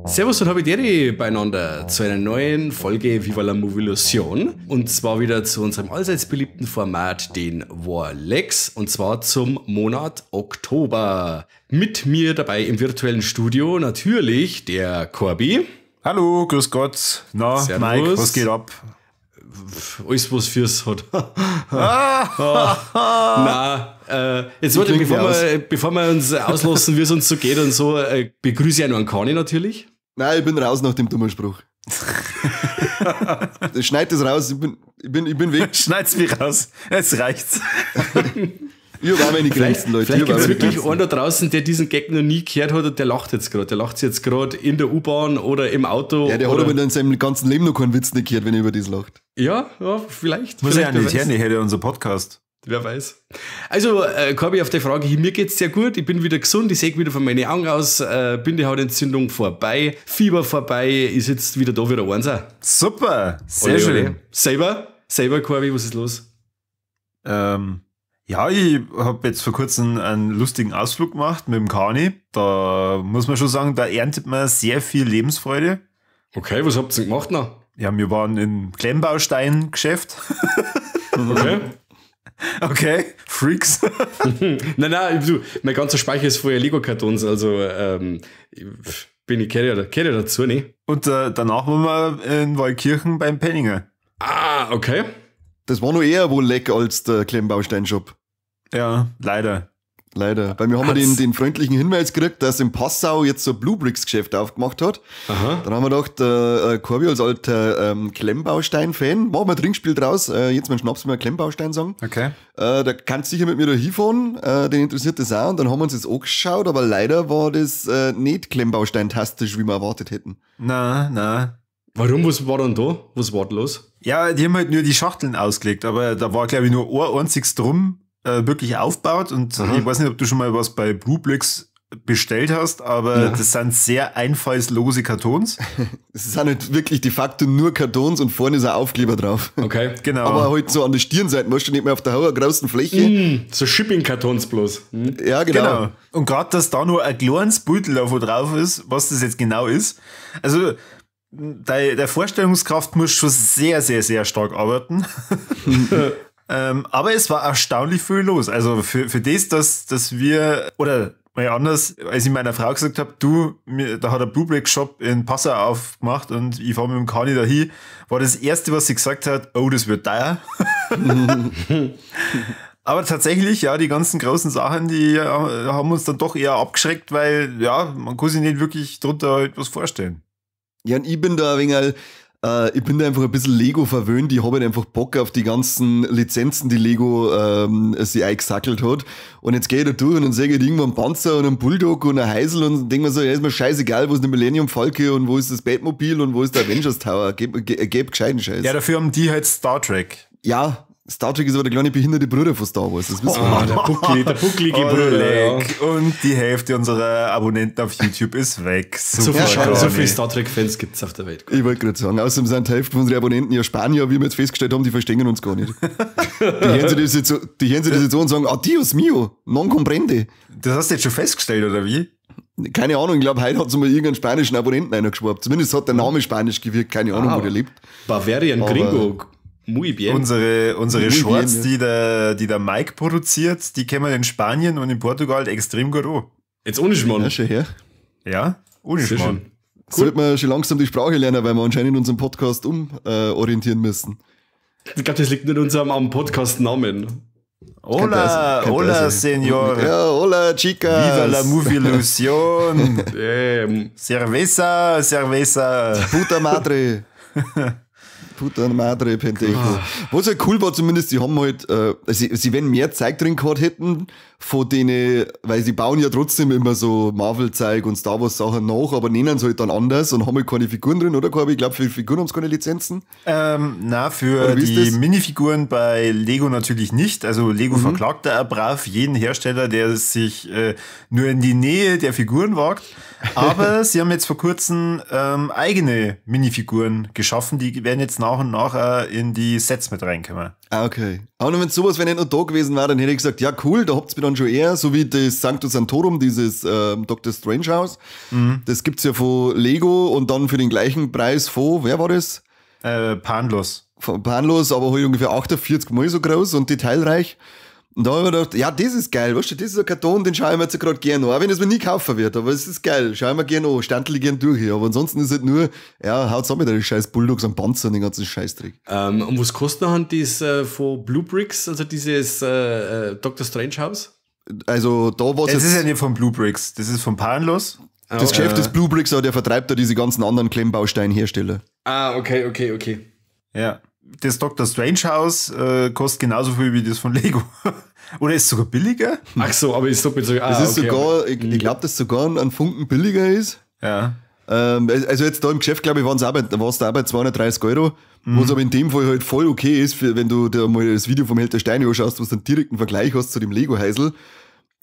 Servus und Habidere beieinander zu einer neuen Folge Viva la Movilusion und zwar wieder zu unserem allseits beliebten Format, den Warlex, und zwar zum Monat Oktober. Mit mir dabei im virtuellen Studio natürlich der Corby. Hallo, grüß Gott. Na, Servus. Mike, was geht ab? Alles, was fürs hat. Na, jetzt warte, bevor wir uns auslassen, wie es uns so geht und so, begrüße ich auch noch einen Kani natürlich. Nein, ich bin raus nach dem dummen Spruch. Schneid das raus, ich bin weg. Schneid's mich raus, es reicht's. Ich hab auch meine Grenzen, Leute. Vielleicht gibt es wirklich einen da draußen, der diesen Gag noch nie gehört hat und der lacht jetzt gerade. Der lacht jetzt gerade in der U-Bahn oder im Auto. Ja, der hat aber in seinem ganzen Leben noch keinen Witz nicht gehört, wenn er über das lacht. Ja, ja, vielleicht. Muss vielleicht, ich ja nicht hören, ich hätte unser Podcast. Wer weiß. Also, Corby, auf die Frage, mir geht's sehr gut, ich bin wieder gesund, ich sehe wieder von meinen Augen aus, Bindehautentzündung vorbei, Fieber vorbei, ist jetzt wieder da, wieder eins. Super, sehr schön. Ole. Selber, Corby, was ist los? Ja, ich habe jetzt vor kurzem einen lustigen Ausflug gemacht mit dem Kani. Da muss man schon sagen, da erntet man sehr viel Lebensfreude. Okay, was habt ihr denn gemacht noch? Ja, wir waren im Klemmbaustein-Geschäft. Okay. Okay, Freaks. Nein, du, mein ganzer Speicher ist voller Lego-Kartons, also ich kehre ja dazu, ne? Und danach waren wir in Waldkirchen beim Penninger. Ah, okay. Das war noch eher wohl leck als der Klemmbaustein-Shop. Ja, leider. Leider. Weil wir haben ja den freundlichen Hinweis gekriegt, dass in Passau jetzt so ein BlueBrixx-Geschäft aufgemacht hat. Aha. Dann haben wir gedacht, Corby als alter Klemmbaustein-Fan, machen wir ein Trinkspiel draus, jetzt mal Schnaps mal Klemmbaustein sagen. Okay. Da kannst du sicher mit mir da hinfahren, den interessiert das auch. Und dann haben wir uns das angeschaut, aber leider war das nicht Klemmbaustein-tastisch, wie wir erwartet hätten. Na. Warum? Was war denn da? Was war da los? Ja, die haben halt nur die Schachteln ausgelegt, aber da war, glaube ich, nur ein einziges drum wirklich aufgebaut und Aha. Ich weiß nicht, ob du schon mal was bei BlueBrixx bestellt hast, aber ja. Das sind sehr einfallslose Kartons. Es sind halt wirklich de facto nur Kartons und vorne ist ein Aufkleber drauf. Okay, genau. Aber halt so an der Stirnseite, weißt du, nicht mehr auf der hohen großen Fläche. So Shipping-Kartons bloß. Ja, genau. Und gerade, dass da nur ein kleines Beutel davon drauf ist, was das jetzt genau ist. Also, der Vorstellungskraft muss schon sehr, sehr, sehr stark arbeiten. Aber es war erstaunlich viel los. Also für das, dass wir, oder mal anders, als ich meiner Frau gesagt habe, du, da hat ein BlueBrixx-Shop in Passau aufgemacht und ich fahre mit dem Kani dahin, war das Erste, was sie gesagt hat, oh, das wird teuer. Aber tatsächlich, ja, die ganzen großen Sachen, die haben uns dann doch eher abgeschreckt, weil, ja, man kann sich nicht wirklich drunter etwas vorstellen. Ja, und ich bin da ein wenig, ich bin da einfach ein bisschen Lego verwöhnt. Ich habe halt einfach Bock auf die ganzen Lizenzen, die Lego sich eingesackelt hat. Und jetzt gehe ich da durch und dann sehe ich halt irgendwo einen Panzer und einen Bulldog und einen Heisel und denke mir so, ja, ist mir scheißegal, wo ist der Millennium Falke und wo ist das Batmobil und wo ist der Avengers Tower. Geb gescheiten Scheiß. Ja, dafür haben die halt Star Trek. Ja, Star Trek ist aber der kleine behinderte Bruder von Star Wars, das wissen wir. Oh, der bucklige Bruder. Ja. Und die Hälfte unserer Abonnenten auf YouTube ist weg. Super, so viele Star Trek-Fans gibt es auf der Welt. Ich wollte gerade sagen, außerdem sind die Hälfte unserer Abonnenten ja Spanier, wie wir jetzt festgestellt haben, die verstehen uns gar nicht. Die hören sich das jetzt so, und sagen, adios mio, non comprende. Das hast du jetzt schon festgestellt, oder wie? Keine Ahnung, ich glaube, heute hat es mal irgendeinen spanischen Abonnenten eingeschwappt. Zumindest hat der Name spanisch gewirkt, keine Ahnung, wo der lebt. Bavarian Gringo. Muy bien. Unsere Muy Shorts, bien, ja. die der Mike produziert, die kennen wir in Spanien und in Portugal extrem gut an. Jetzt ohne Schmarrn. Ja, schon her. Ja, ohne Schmarrn. Cool. Sollte man schon langsam die Sprache lernen, weil wir anscheinend unseren Podcast umorientieren müssen. Ich glaube, das liegt nicht am Podcast-Namen. Hola, hola, señor. Ja, hola, chicas. Viva la Movilusion. Cerveza, cerveza. Puta madre. Puta Madre, Penteco. Was halt cool war zumindest, sie haben halt, sie wenn mehr Zeug drin gehabt hätten, von denen, weil sie bauen ja trotzdem immer so Marvel-Zeug und Star Wars-Sachen nach, aber nennen sie halt dann anders und haben halt keine Figuren drin, oder? Ich glaube, für Figuren haben sie keine Lizenzen. Na, für die Minifiguren bei Lego natürlich nicht. Also Lego verklagt da brav jeden Hersteller, der sich nur in die Nähe der Figuren wagt. Aber sie haben jetzt vor kurzem eigene Minifiguren geschaffen, die werden jetzt nach und nach in die Sets mit reinkommen. Ah, okay. Aber wenn sowas, wenn ich noch da gewesen war, dann hätte ich gesagt, ja cool, da habt ihr mir dann schon eher, so wie das Sanctus Santorum, dieses Dr. Strange House. Mhm. Das gibt's ja von Lego und dann für den gleichen Preis von, wer war das? Panlos. Von Panlos, aber halt ungefähr 48 Mal so groß und detailreich. Und da habe ich mir gedacht, ja, das ist geil, weißt du, das ist ein Karton, den schaue ich mir jetzt gerade gerne an, auch wenn ich es mir nie kaufen wird, aber es ist geil, schaue ich mir gerne an, standel ich gern durch hier. Aber ansonsten ist halt nur, ja, haut's ab mit den scheiß Bulldogs am Panzer und den ganzen Scheißdreck. Und was kostet noch das von Blue Bricks, also dieses Dr. Strange House? Also da war's jetzt. Das ist ja nicht von Blue Bricks, das ist von Panlos. Das Geschäft ist Blue Bricks, aber der vertreibt da diese ganzen anderen Klemmbausteinhersteller. Ah, okay. Ja. Das Dr. Strange House kostet genauso viel wie das von Lego. Oder ist es sogar billiger? Ach so, aber ist doppelt so. Das ist okay, sogar, ich glaube, dass sogar ein Funken billiger ist. Ja. Also jetzt da im Geschäft, glaube ich, war es da auch bei 230 Euro. Was aber in dem Fall halt voll okay ist, für, wenn du da mal das Video vom Held der Steine anschaust, wo du einen direkten Vergleich hast zu dem Lego-Häusl,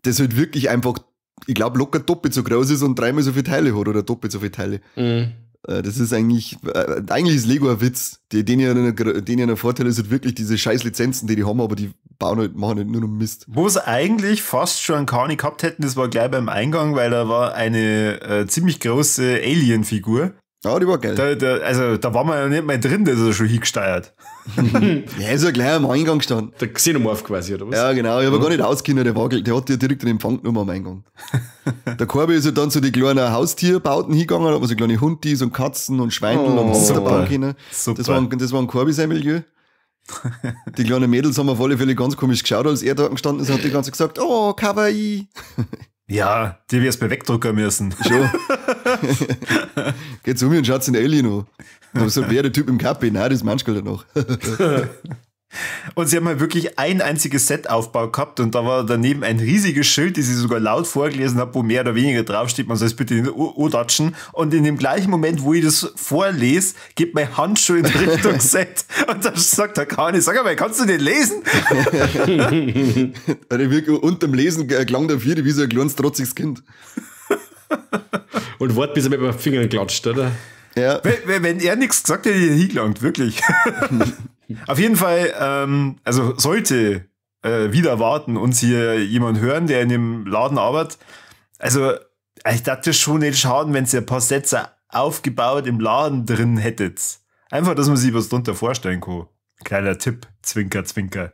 das halt wirklich einfach, ich glaube, locker doppelt so groß ist und dreimal so viele Teile hat oder doppelt so viele Teile. Mhm. Das ist eigentlich ist Lego ein Witz. Den ihren Vorteil ist halt wirklich diese scheiß Lizenzen, die haben, aber die bauen halt, machen halt nur noch Mist. Wo es eigentlich fast schon einen Kani gehabt hätten, das war gleich beim Eingang, weil da war eine ziemlich große Alien-Figur. Ja, die war geil. Da war man ja nicht mehr drin, der ist ja schon hingesteuert. Ja, ist ja gleich am Eingang gestanden. Der Xenomorph quasi, oder was? Ja, genau. Ich habe gar nicht auskennen, der hat ja direkt den Empfang genommen am Eingang. Der Korbi ist ja dann zu den kleinen Haustierbauten hingegangen, da hat man so kleine Hundis und Katzen und Schweindel und Hamster bauen können. Super. Das war ein Korbi sein Milieu. Die kleinen Mädels haben auf alle Fälle ganz komisch geschaut, als er da gestanden ist und hat die ganze gesagt, oh, Kawaii. Ja, die wirst mir wegdrucken müssen. Schon. Geht zu mir und schaut den Alien an. Aber so wäre der Typ im Kappe. Nein, das manchmal halt noch. Und sie haben halt wirklich ein einziges Set-Aufbau gehabt und da war daneben ein riesiges Schild, das ich sogar laut vorgelesen habe, wo mehr oder weniger draufsteht, man soll es bitte nicht andatschen. Und in dem gleichen Moment, wo ich das vorlese, geht meine Hand schon in Richtung Set. Und da sagt der Kani, sag einmal, kannst du nicht lesen? Unterm Lesen klang der Vierte wie so ein kleines, trotziges Kind. Und wart, bis er mit den Fingern klatscht, oder? Ja. Wenn er nichts gesagt hätte, hätte ich hingelangt, wirklich. Auf jeden Fall, also sollte wieder warten uns hier jemand hören, der in dem Laden arbeitet. Also, ich dachte schon nicht schaden, wenn ihr ein paar Sätze aufgebaut im Laden drin hättet. Einfach, dass man sich was drunter vorstellen kann. Kleiner Tipp, Zwinker, Zwinker.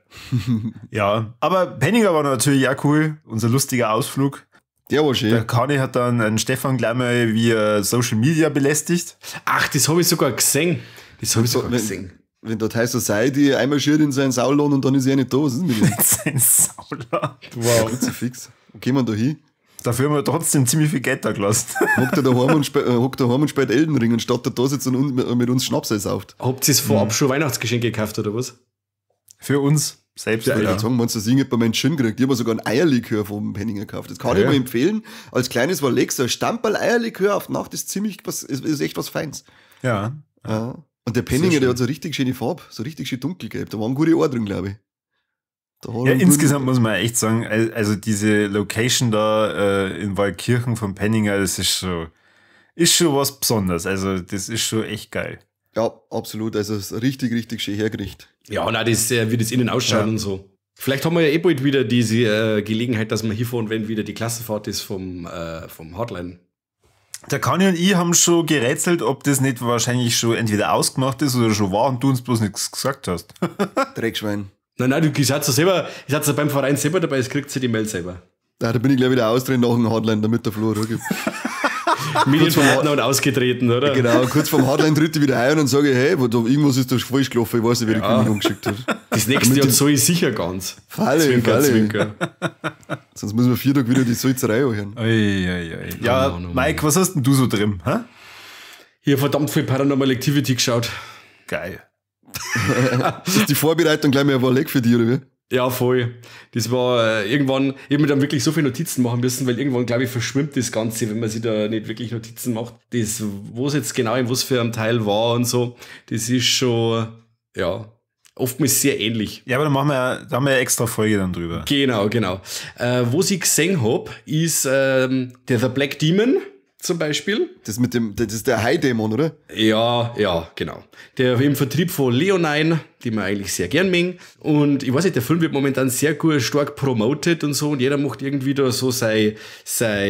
Ja, aber Penninger war natürlich auch cool, unser lustiger Ausflug. Der war schön. Der Kani hat dann einen Stefan gleich mal via Social Media belästigt. Ach, das habe ich sogar gesehen. Wenn dort High Society einmarschiert in seinen Saulon und dann ist er nicht da, was ist mit ihm? Sein Saulon. Wow. Kruzifix. Wo gehen wir da hin? Dafür haben wir trotzdem ziemlich viel Geld da gelassen. Hockt er daheim und spielt Elden Ring und statt da sitzt und mit uns Schnaps sauft. Habt ihr es vorab schon Weihnachtsgeschenke gekauft oder was? Für uns selbst. Ja, ja. Sagen, meinst du, dass ich bei meinen Gin gekriegt? Ich habe sogar ein Eierlikör vom Penninger gekauft. Das kann ich mir empfehlen. Als kleines Warlex, ein Stamperl Eierlikör auf Nacht ist ziemlich was, ist echt was Feins. Ja. Ja. Und der Penninger, der hat so richtig schöne Farbe, so richtig schön dunkelgelb. Da waren gute Ohren drin, glaube ich. Ja, insgesamt muss man echt sagen, also diese Location da in Waldkirchen vom Penninger, das ist schon was Besonderes. Also das ist schon echt geil. Ja, absolut. Also es ist richtig, richtig schön hergerichtet. Ja, nein, das, wie das innen ausschaut und so. Vielleicht haben wir ja eh bald wieder diese Gelegenheit, dass wir hier fahren, wenn wieder die Klassenfahrt ist vom Hardline. Der Kani und ich haben schon gerätselt, ob das nicht wahrscheinlich schon entweder ausgemacht ist oder schon war und du uns bloß nichts gesagt hast. Dreckschwein. Nein, nein, du seid ja selber, ihr seid ja beim Verein selber dabei, es kriegt sie die Mail selber. Ja, da bin ich gleich wieder austreten nach dem Hardline, damit der Flo Ruhe gibt. Medienverordner und ausgetreten, oder? Genau, kurz vorm Hardline tritt ich wieder ein und sage, hey, wo, da, irgendwas ist da falsch gelaufen, ich weiß nicht, wer die Kündigung geschickt hat. Das nächste Jahr soll ich sicher ganz. Falle, Zwinker, falle. Zwinker. Sonst müssen wir 4 Tage wieder die Salzerei anhören. Oi, oi, oi. Ja, oh, Mike, was hast denn du so drin? Hä? Ich hab verdammt viel Paranormal Activity geschaut. Geil. Das ist die Vorbereitung gleich mal ein Warleg für dich, oder wie? Ja, voll. Das war irgendwann, ich hab mir dann wirklich so viele Notizen machen müssen, weil irgendwann, glaube ich, verschwimmt das Ganze, wenn man sich da nicht wirklich Notizen macht. Das, wo es jetzt genau in was für einem Teil war und so, das ist schon, ja, oftmals sehr ähnlich. Ja, aber da machen wir ja, da haben wir ja extra Folge dann drüber. Genau, genau. Wo ich gesehen hab, ist der The Black Demon zum Beispiel. Das mit dem, das ist der Hai-Dämon, oder? Ja, ja, genau. Der im Vertrieb von Leonine, die man eigentlich sehr gern mögen. Und ich weiß nicht, der Film wird momentan sehr gut, stark promoted und so. Und jeder macht irgendwie da so seine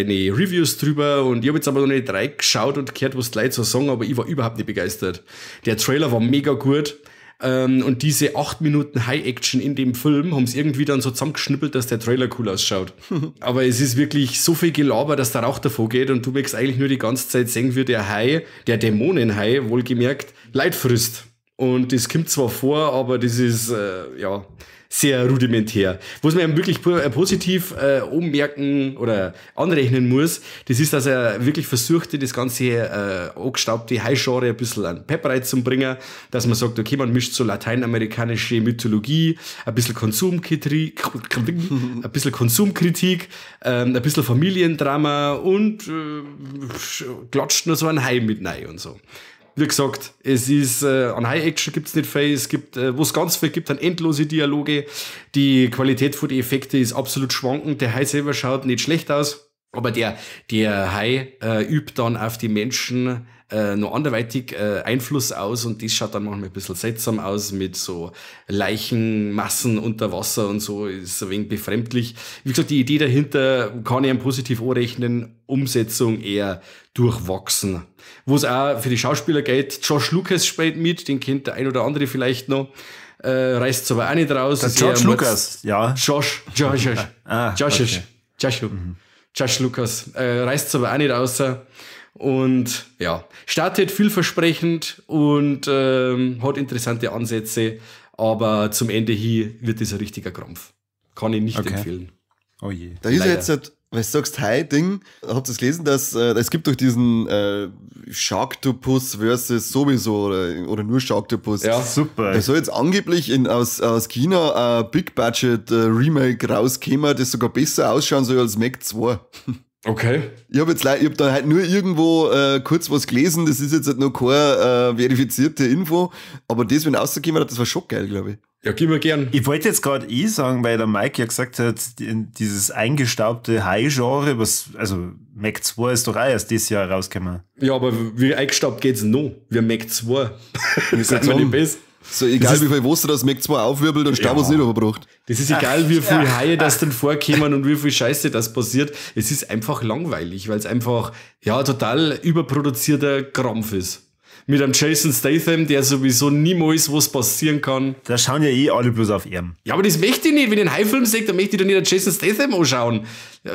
Reviews drüber. Und ich habe jetzt aber noch nicht reingeschaut und gehört, was die Leute so sagen, aber ich war überhaupt nicht begeistert. Der Trailer war mega gut. Und diese 8 Minuten High-Action in dem Film haben sie irgendwie dann so zusammengeschnippelt, dass der Trailer cool ausschaut. Aber es ist wirklich so viel Gelaber, dass der Rauch davor geht und du möchtest eigentlich nur die ganze Zeit sehen, wie der Hai, der Dämonenhai, wohlgemerkt, Leid frisst. Und das kommt zwar vor, aber das ist, ja, sehr rudimentär. Was man wirklich positiv ummerken oder anrechnen muss, das ist, dass er wirklich versuchte, das ganze angestaubte Hai-Genre ein bisschen an Pep reinzubringen, dass man sagt, okay, man mischt so lateinamerikanische Mythologie, ein bisschen Konsumkritik, ein bisschen Konsumkritik, ein bisschen Familiendrama und klatscht nur so ein Hai mit rein und so. Wie gesagt, es ist, an High-Action gibt's nicht viel, es gibt, wo es ganz viel gibt, dann endlose Dialoge. Die Qualität von den Effekten ist absolut schwankend. Der Hai selber schaut nicht schlecht aus, aber der Hai übt dann auf die Menschen noch anderweitig Einfluss aus und das schaut dann manchmal ein bisschen seltsam aus mit so Leichenmassen unter Wasser und so, ist ein wenig befremdlich. Wie gesagt, die Idee dahinter kann ich einem positiv anrechnen, Umsetzung eher durchwachsen. Wo es auch für die Schauspieler geht, Josh Lucas spielt mit, den kennt der ein oder andere vielleicht noch, reißt es aber auch nicht raus. Der George Lucas, ja. Josh Lucas, reißt es aber auch nicht raus. Und ja, startet vielversprechend und hat interessante Ansätze, aber zum Ende hin wird es ein richtiger Krampf. Kann ich nicht empfehlen. Oh je. Da ist ja jetzt, halt, weil du sagst, Hai-Ding, habt ihr es gelesen, dass es gibt doch diesen Sharktopus versus sowieso oder nur Sharktopus. Ja, super. Da soll jetzt angeblich aus China ein Big-Budget-Remake rauskommen, das sogar besser ausschauen soll als Meg 2. Okay. Ich habe hab da halt nur irgendwo kurz was gelesen, das ist jetzt halt noch keine verifizierte Info, aber das, wenn rausgekommen hat, das war schon geil, glaube ich. Ja, gib mir gern. Ich wollte jetzt gerade sagen, weil der Mike ja gesagt hat, dieses eingestaubte Hai-Genre, was, also Meg 2 ist doch auch erst dieses Jahr rausgekommen. Ja, aber wie eingestaubt geht's noch? Wie Meg 2. Das ist nicht besser. So, egal wie viel Wasser das Meg 2 aufwirbelt, dann Staub uns nicht überbracht. Das ist egal, wie viel Haie das dann vorkämen und wie viel Scheiße das passiert. Es ist einfach langweilig, weil es einfach, ja, total überproduzierter Krampf ist. Mit einem Jason Statham, der sowieso niemals was passieren kann. Da schauen ja eh alle bloß auf ihn. Ja, aber das möchte ich nicht. Wenn ich einen Hai-Film sehe, dann möchte ich doch nicht einen Jason Statham anschauen.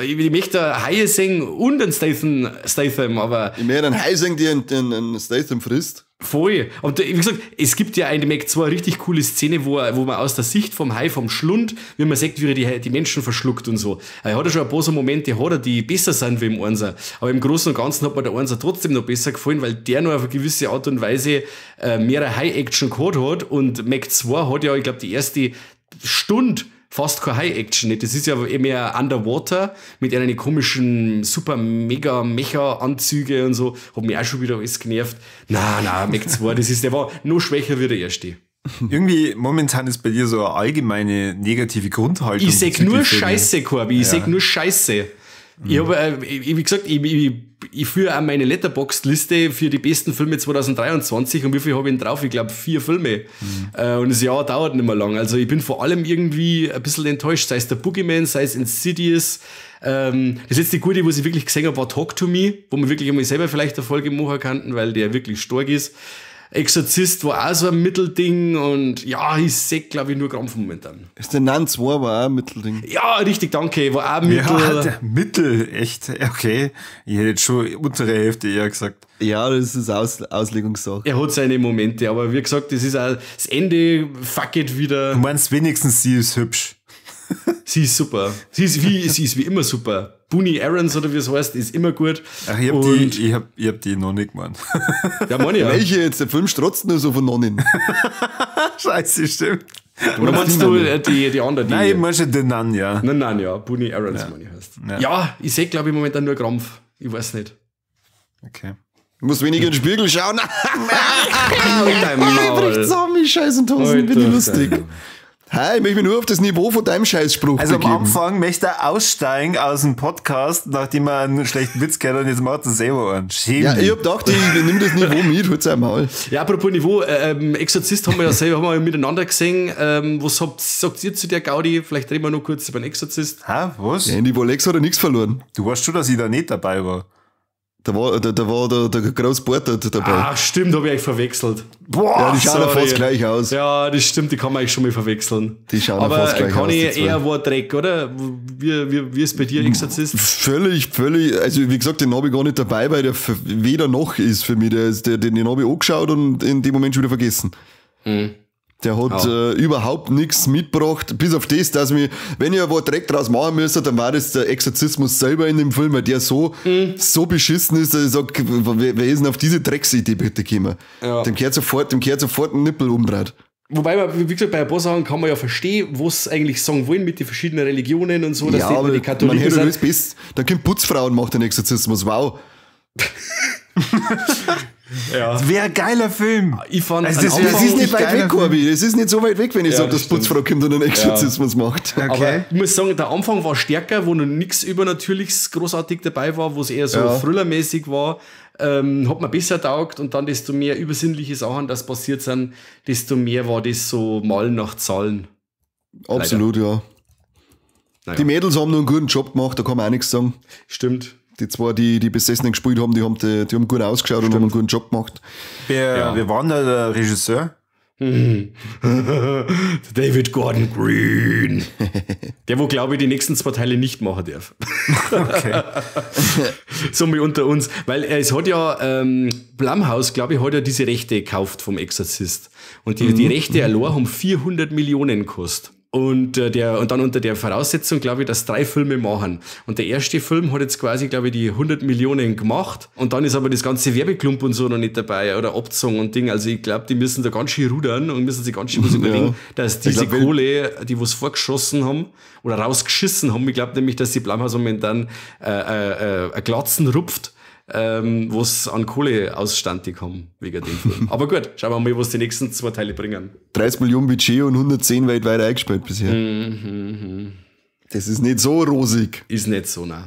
Ich möchte Haie sehen und einen Statham, aber... Ich möchte einen Hai sehen, der einen Statham frisst. Voll. Und wie gesagt, es gibt ja in Meg 2 eine richtig coole Szene, wo man aus der Sicht vom Hai, vom Schlund, wie man sieht, wie er die Menschen verschluckt und so. Er hat ja schon ein paar so Momente, hat er, die besser sind wie im Einser. Aber im Großen und Ganzen hat mir der Einser trotzdem noch besser gefallen, weil der noch auf eine gewisse Art und Weise mehrere High-Action gehabt hat. Und Meg 2 hat ja, ich glaube, die erste Stunde fast keine High-Action nicht. Das ist ja mehr Underwater mit einer komischen super mega Mecha-Anzüge und so. Hat mich auch schon wieder alles genervt. Na, Meg 2, das ist, der war noch schwächer wie der erste. Irgendwie momentan ist bei dir so eine allgemeine negative Grundhaltung. Ich sag nur Scheiße, Corby. Ich sag nur Scheiße. Ich habe, wie gesagt, ich führe auch meine Letterboxd-Liste für die besten Filme 2023 und wie viel habe ich denn drauf? Ich glaube 4 Filme. Mhm. Und das Jahr dauert nicht mehr lang. Also ich bin vor allem irgendwie ein bisschen enttäuscht, sei es der Boogeyman, sei es Insidious. Das letzte Gute, was ich wirklich gesehen habe, war Talk to Me, wo wir wirklich einmal selber vielleicht eine Folge machen könnten, weil der wirklich stark ist. Exorzist war auch so ein Mittelding und ja, ich seh, glaube ich, nur Krampf momentan. Ist der Nun 2 war auch ein Mittelding. Ja, richtig, danke, war auch Mittel. Ja, der Mittel, echt, okay. Ich hätte jetzt schon untere Hälfte eher gesagt. Ja, das ist Auslegungssache. Er hat seine Momente, aber wie gesagt, das ist auch das Ende, fuck it wieder. Du meinst wenigstens, sie ist hübsch. Sie ist super. Sie ist wie immer super. Booney Aarons oder wie es heißt, ist immer gut. Ach, ich hab die noch nicht gemeint. Ja, meine ich ja. Welche jetzt? Der Film strotzt nur so von Nonnen. Scheiße, stimmt. Oder meinst du die andere? Die, Nein, ich meine schon The Nun, ja. Nein, nein, ja. Bonnie Aarons, meine ich heißt. Ja, ich sehe, glaube ich, momentan nur Krampf. Ich weiß nicht. Okay. Ich muss weniger in den Spiegel schauen. Dein Maul. Bricht zusammen, ich scheiß und Hosen, bin ich lustig. Hi, ich möchte mich nur auf das Niveau von deinem Scheißspruch Also am begeben. Anfang möchte er aussteigen aus dem Podcast, nachdem er einen schlechten Witz gehört hat, und jetzt macht er selber einen. Schäm Ja, dich. ich hab gedacht, ich nehme das Niveau mit, hol's einmal. Ja, apropos Niveau, Exorzist haben wir ja selber haben wir ja miteinander gesehen. Was sagt ihr zu der Gaudi? Vielleicht reden wir noch kurz über den Exorzist. Hä, was? Ja, in die Lex hat er nichts verloren. Du weißt schon, dass ich da nicht dabei war. Da war der große Porter dabei. Ach, stimmt, habe ich eigentlich verwechselt. Boah, ja, die schauen ja sorry. fast gleich aus. Ja, das stimmt, die kann man eigentlich schon mal verwechseln. Die schauen ja Aber fast gleich kann aus, die ich zwei. eher war Dreck, oder? Wie ist bei dir Exorzist? Völlig, also wie gesagt, den habe ich gar nicht dabei, weil der weder noch ist für mich. Den habe ich angeschaut und in dem Moment schon wieder vergessen. Mhm. Der hat überhaupt nichts mitgebracht, bis auf das, dass mir, wenn ich was Dreck draus machen müsste, dann war das der Exorzismus selber in dem Film, weil der so, so beschissen ist, dass ich sage, wer ist denn auf diese Drecksidee bitte gekommen? Ja. Dem kehrt sofort ein Nippel umdreht. Wobei, man, wie gesagt, bei ein paar Sachen kann man ja verstehen, was eigentlich sagen wollen mit den verschiedenen Religionen und so, dass Ja, die, aber die man Katholiken hätte sind. das best, dann kommt Putzfrau und macht den Exorzismus. Wow. Ja. Wäre ein geiler Film. Ich fand Also das am wär Das ist nicht Geiler weit weg, Corby. Das ist nicht so weit weg, wenn ich Ja, sage, das dass Putzfrau kommt und einen Exorzismus macht. Okay. Aber ich muss sagen, der Anfang war stärker, wo noch nichts Übernatürliches großartig dabei war, wo es eher so Ja. thrillermäßig war, hat mir besser taugt und dann desto mehr übersinnliche Sachen, das passiert sind, desto mehr war das so Malen nach Zahlen. Absolut, ja. Naja. Die Mädels haben noch einen guten Job gemacht, da kann man auch nichts sagen. Stimmt. Die zwei, die Besessenen gespielt haben, die haben gut ausgeschaut und haben einen guten Job gemacht. Wer war denn da der Regisseur? David Gordon Green. Der, wo, glaube ich, die nächsten zwei Teile nicht machen darf. Okay. So mal unter uns. Weil es hat ja, Blumhouse, glaube ich, hat ja diese Rechte gekauft vom Exorzist. Und die Rechte allein haben 400 Millionen gekostet. Und, und dann unter der Voraussetzung, glaube ich, dass 3 Filme machen. Und der erste Film hat jetzt quasi, glaube ich, die 100 Millionen gemacht. Und dann ist aber das ganze Werbeklump und so noch nicht dabei oder Abzong und Ding. Also ich glaube, die müssen da ganz schön rudern und müssen sich ganz schön was überlegen, dass diese glaub, Kohle, die was vorgeschossen haben oder rausgeschissen haben, ich glaube nämlich, dass die Blumhouse momentan eine Glatzen rupft, was an Kohle ausstandig haben wegen dem Film. Aber gut, schauen wir mal, was die nächsten 2 Teile bringen. 30 Millionen Budget und 110 weltweit eingespielt bisher. Das ist nicht so rosig. Ist nicht so, nein.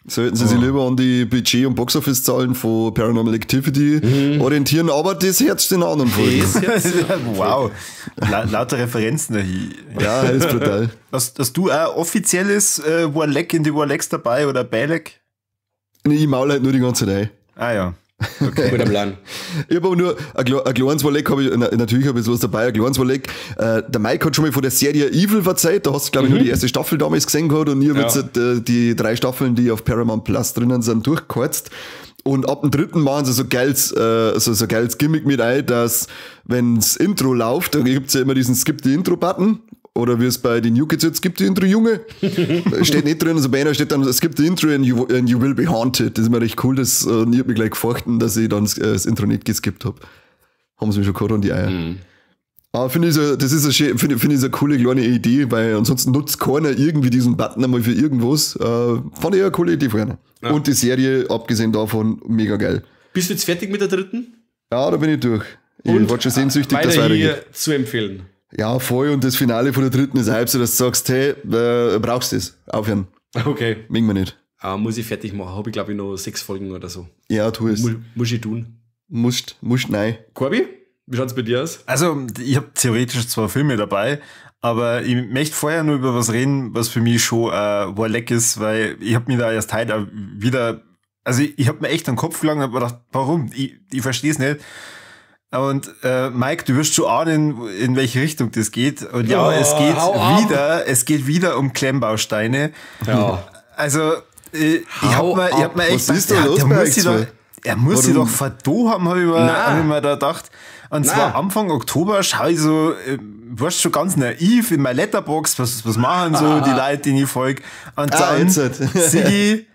Sollten sie sich lieber an die Budget- und Boxoffice-Zahlen von Paranormal Activity orientieren, aber das herrscht in anderen Folgen. Das jetzt, Wow. Lauter Referenzen da hier. Ja, das ist brutal. Hast du auch offizielles Warleck in die Warlecks dabei oder Beileck? Nee, ich maul halt nur die ganze Zeit ein. Ah ja. Okay. Guter Plan. Ich habe aber nur ein kleines Warleck, hab ich, natürlich habe ich sowas dabei, ein kleines Warleck. Der Mike hat schon mal von der Serie Evil verzeiht, da hast du, glaube ich, nur die erste Staffel damals gesehen gehabt und ich habe jetzt die 3 Staffeln, die auf Paramount Plus drinnen sind, durchgeheizt. Und ab dem dritten machen sie so geiles, so geiles Gimmick mit ein, dass wenn's Intro läuft, dann gibt's ja immer diesen Skip the Intro-Button. Oder wie es bei den New Kids jetzt gibt, die Intro, Junge. Steht nicht drin, also bei einer steht dann, es gibt die Intro and you will be haunted. Das ist immer recht cool, das, und ich hab mich gleich gefurchten, dass ich dann das Intro nicht geskippt hab. Haben sie mir schon gehabt und die Eier. Mhm. Aber finde ich so, das ist eine schön, finde ich so eine coole kleine Idee, weil ansonsten nutzt keiner irgendwie diesen Button einmal für irgendwas. Fand ich eine coole Idee vorher. Ja. Und die Serie, abgesehen davon, mega geil. Bist du jetzt fertig mit der dritten? Ja, da bin ich durch. Ich war schon sehnsüchtig, dass weitergeht. Zu empfehlen. Ja, voll. Und das Finale von der dritten ist halb so, dass du sagst, hey, brauchst du das? Aufhören. Okay. Mögen wir nicht. Muss ich fertig machen. Habe ich, glaube ich, noch 6 Folgen oder so. Ja, tu es. Muss ich tun. Musst, nein. Corby, wie schaut's bei dir aus? Also, ich habe theoretisch 2 Filme dabei, aber ich möchte vorher nur über was reden, was für mich schon Warleck ist, weil ich habe mir da erst heute wieder, also ich habe mir echt an den Kopf gelangt und hab mir gedacht, warum? Ich verstehe es nicht. Und Mike, du wirst schon ahnen, in welche Richtung das geht. Und ja, es geht wieder um Klemmbausteine. Ja. Also, ich hab mir echt Was ist da los bei euch? Er muss sie doch verdo haben, habe ich mir da gedacht. Und zwar Anfang Oktober schaue ich so, warst schon ganz naiv in mein Letterboxd, was machen so die Leute, die ich folge. Und dann sehe ich,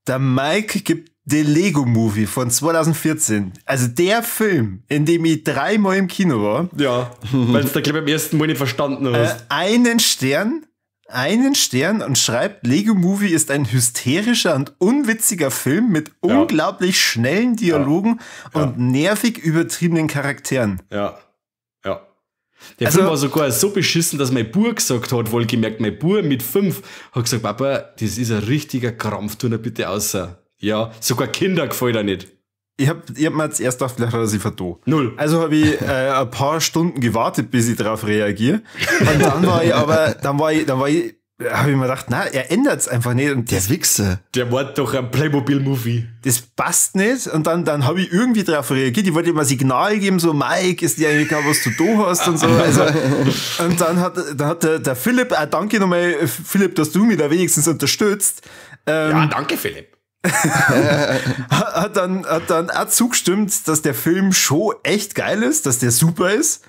der Mike gibt The Lego Movie von 2014, also der Film, in dem ich 3-mal im Kino war. Ja, weil du da gleich beim ersten Mal nicht verstanden hast. Einen Stern und schreibt, Lego Movie ist ein hysterischer und unwitziger Film mit unglaublich schnellen Dialogen und nervig übertriebenen Charakteren. Ja, ja. Der Film war sogar so beschissen, dass mein Bub gesagt hat, wohlgemerkt, mein Bub mit 5 hat gesagt, Papa, das ist ein richtiger Krampf, tu ihn bitte außer. Ja, sogar Kinder gefällt er nicht. Ich hab mir jetzt erst gedacht, vielleicht hat er sich vertan. Null. Also habe ich ein paar Stunden gewartet, bis ich darauf reagiere. Und dann war ich aber, habe ich mir gedacht, na, er ändert's einfach nicht. Und der Wichser. Der war doch ein Playmobil-Movie. Das passt nicht. Und dann habe ich irgendwie darauf reagiert. Ich wollte ihm ein Signal geben, so, Mike, ist dir eigentlich klar, was du da hast und so. Also, und dann hat der Philipp, danke nochmal, Philipp, dass du mich da wenigstens unterstützt. Ja, danke, Philipp. hat dann auch zugestimmt, dass der Film schon echt geil ist, dass der super ist.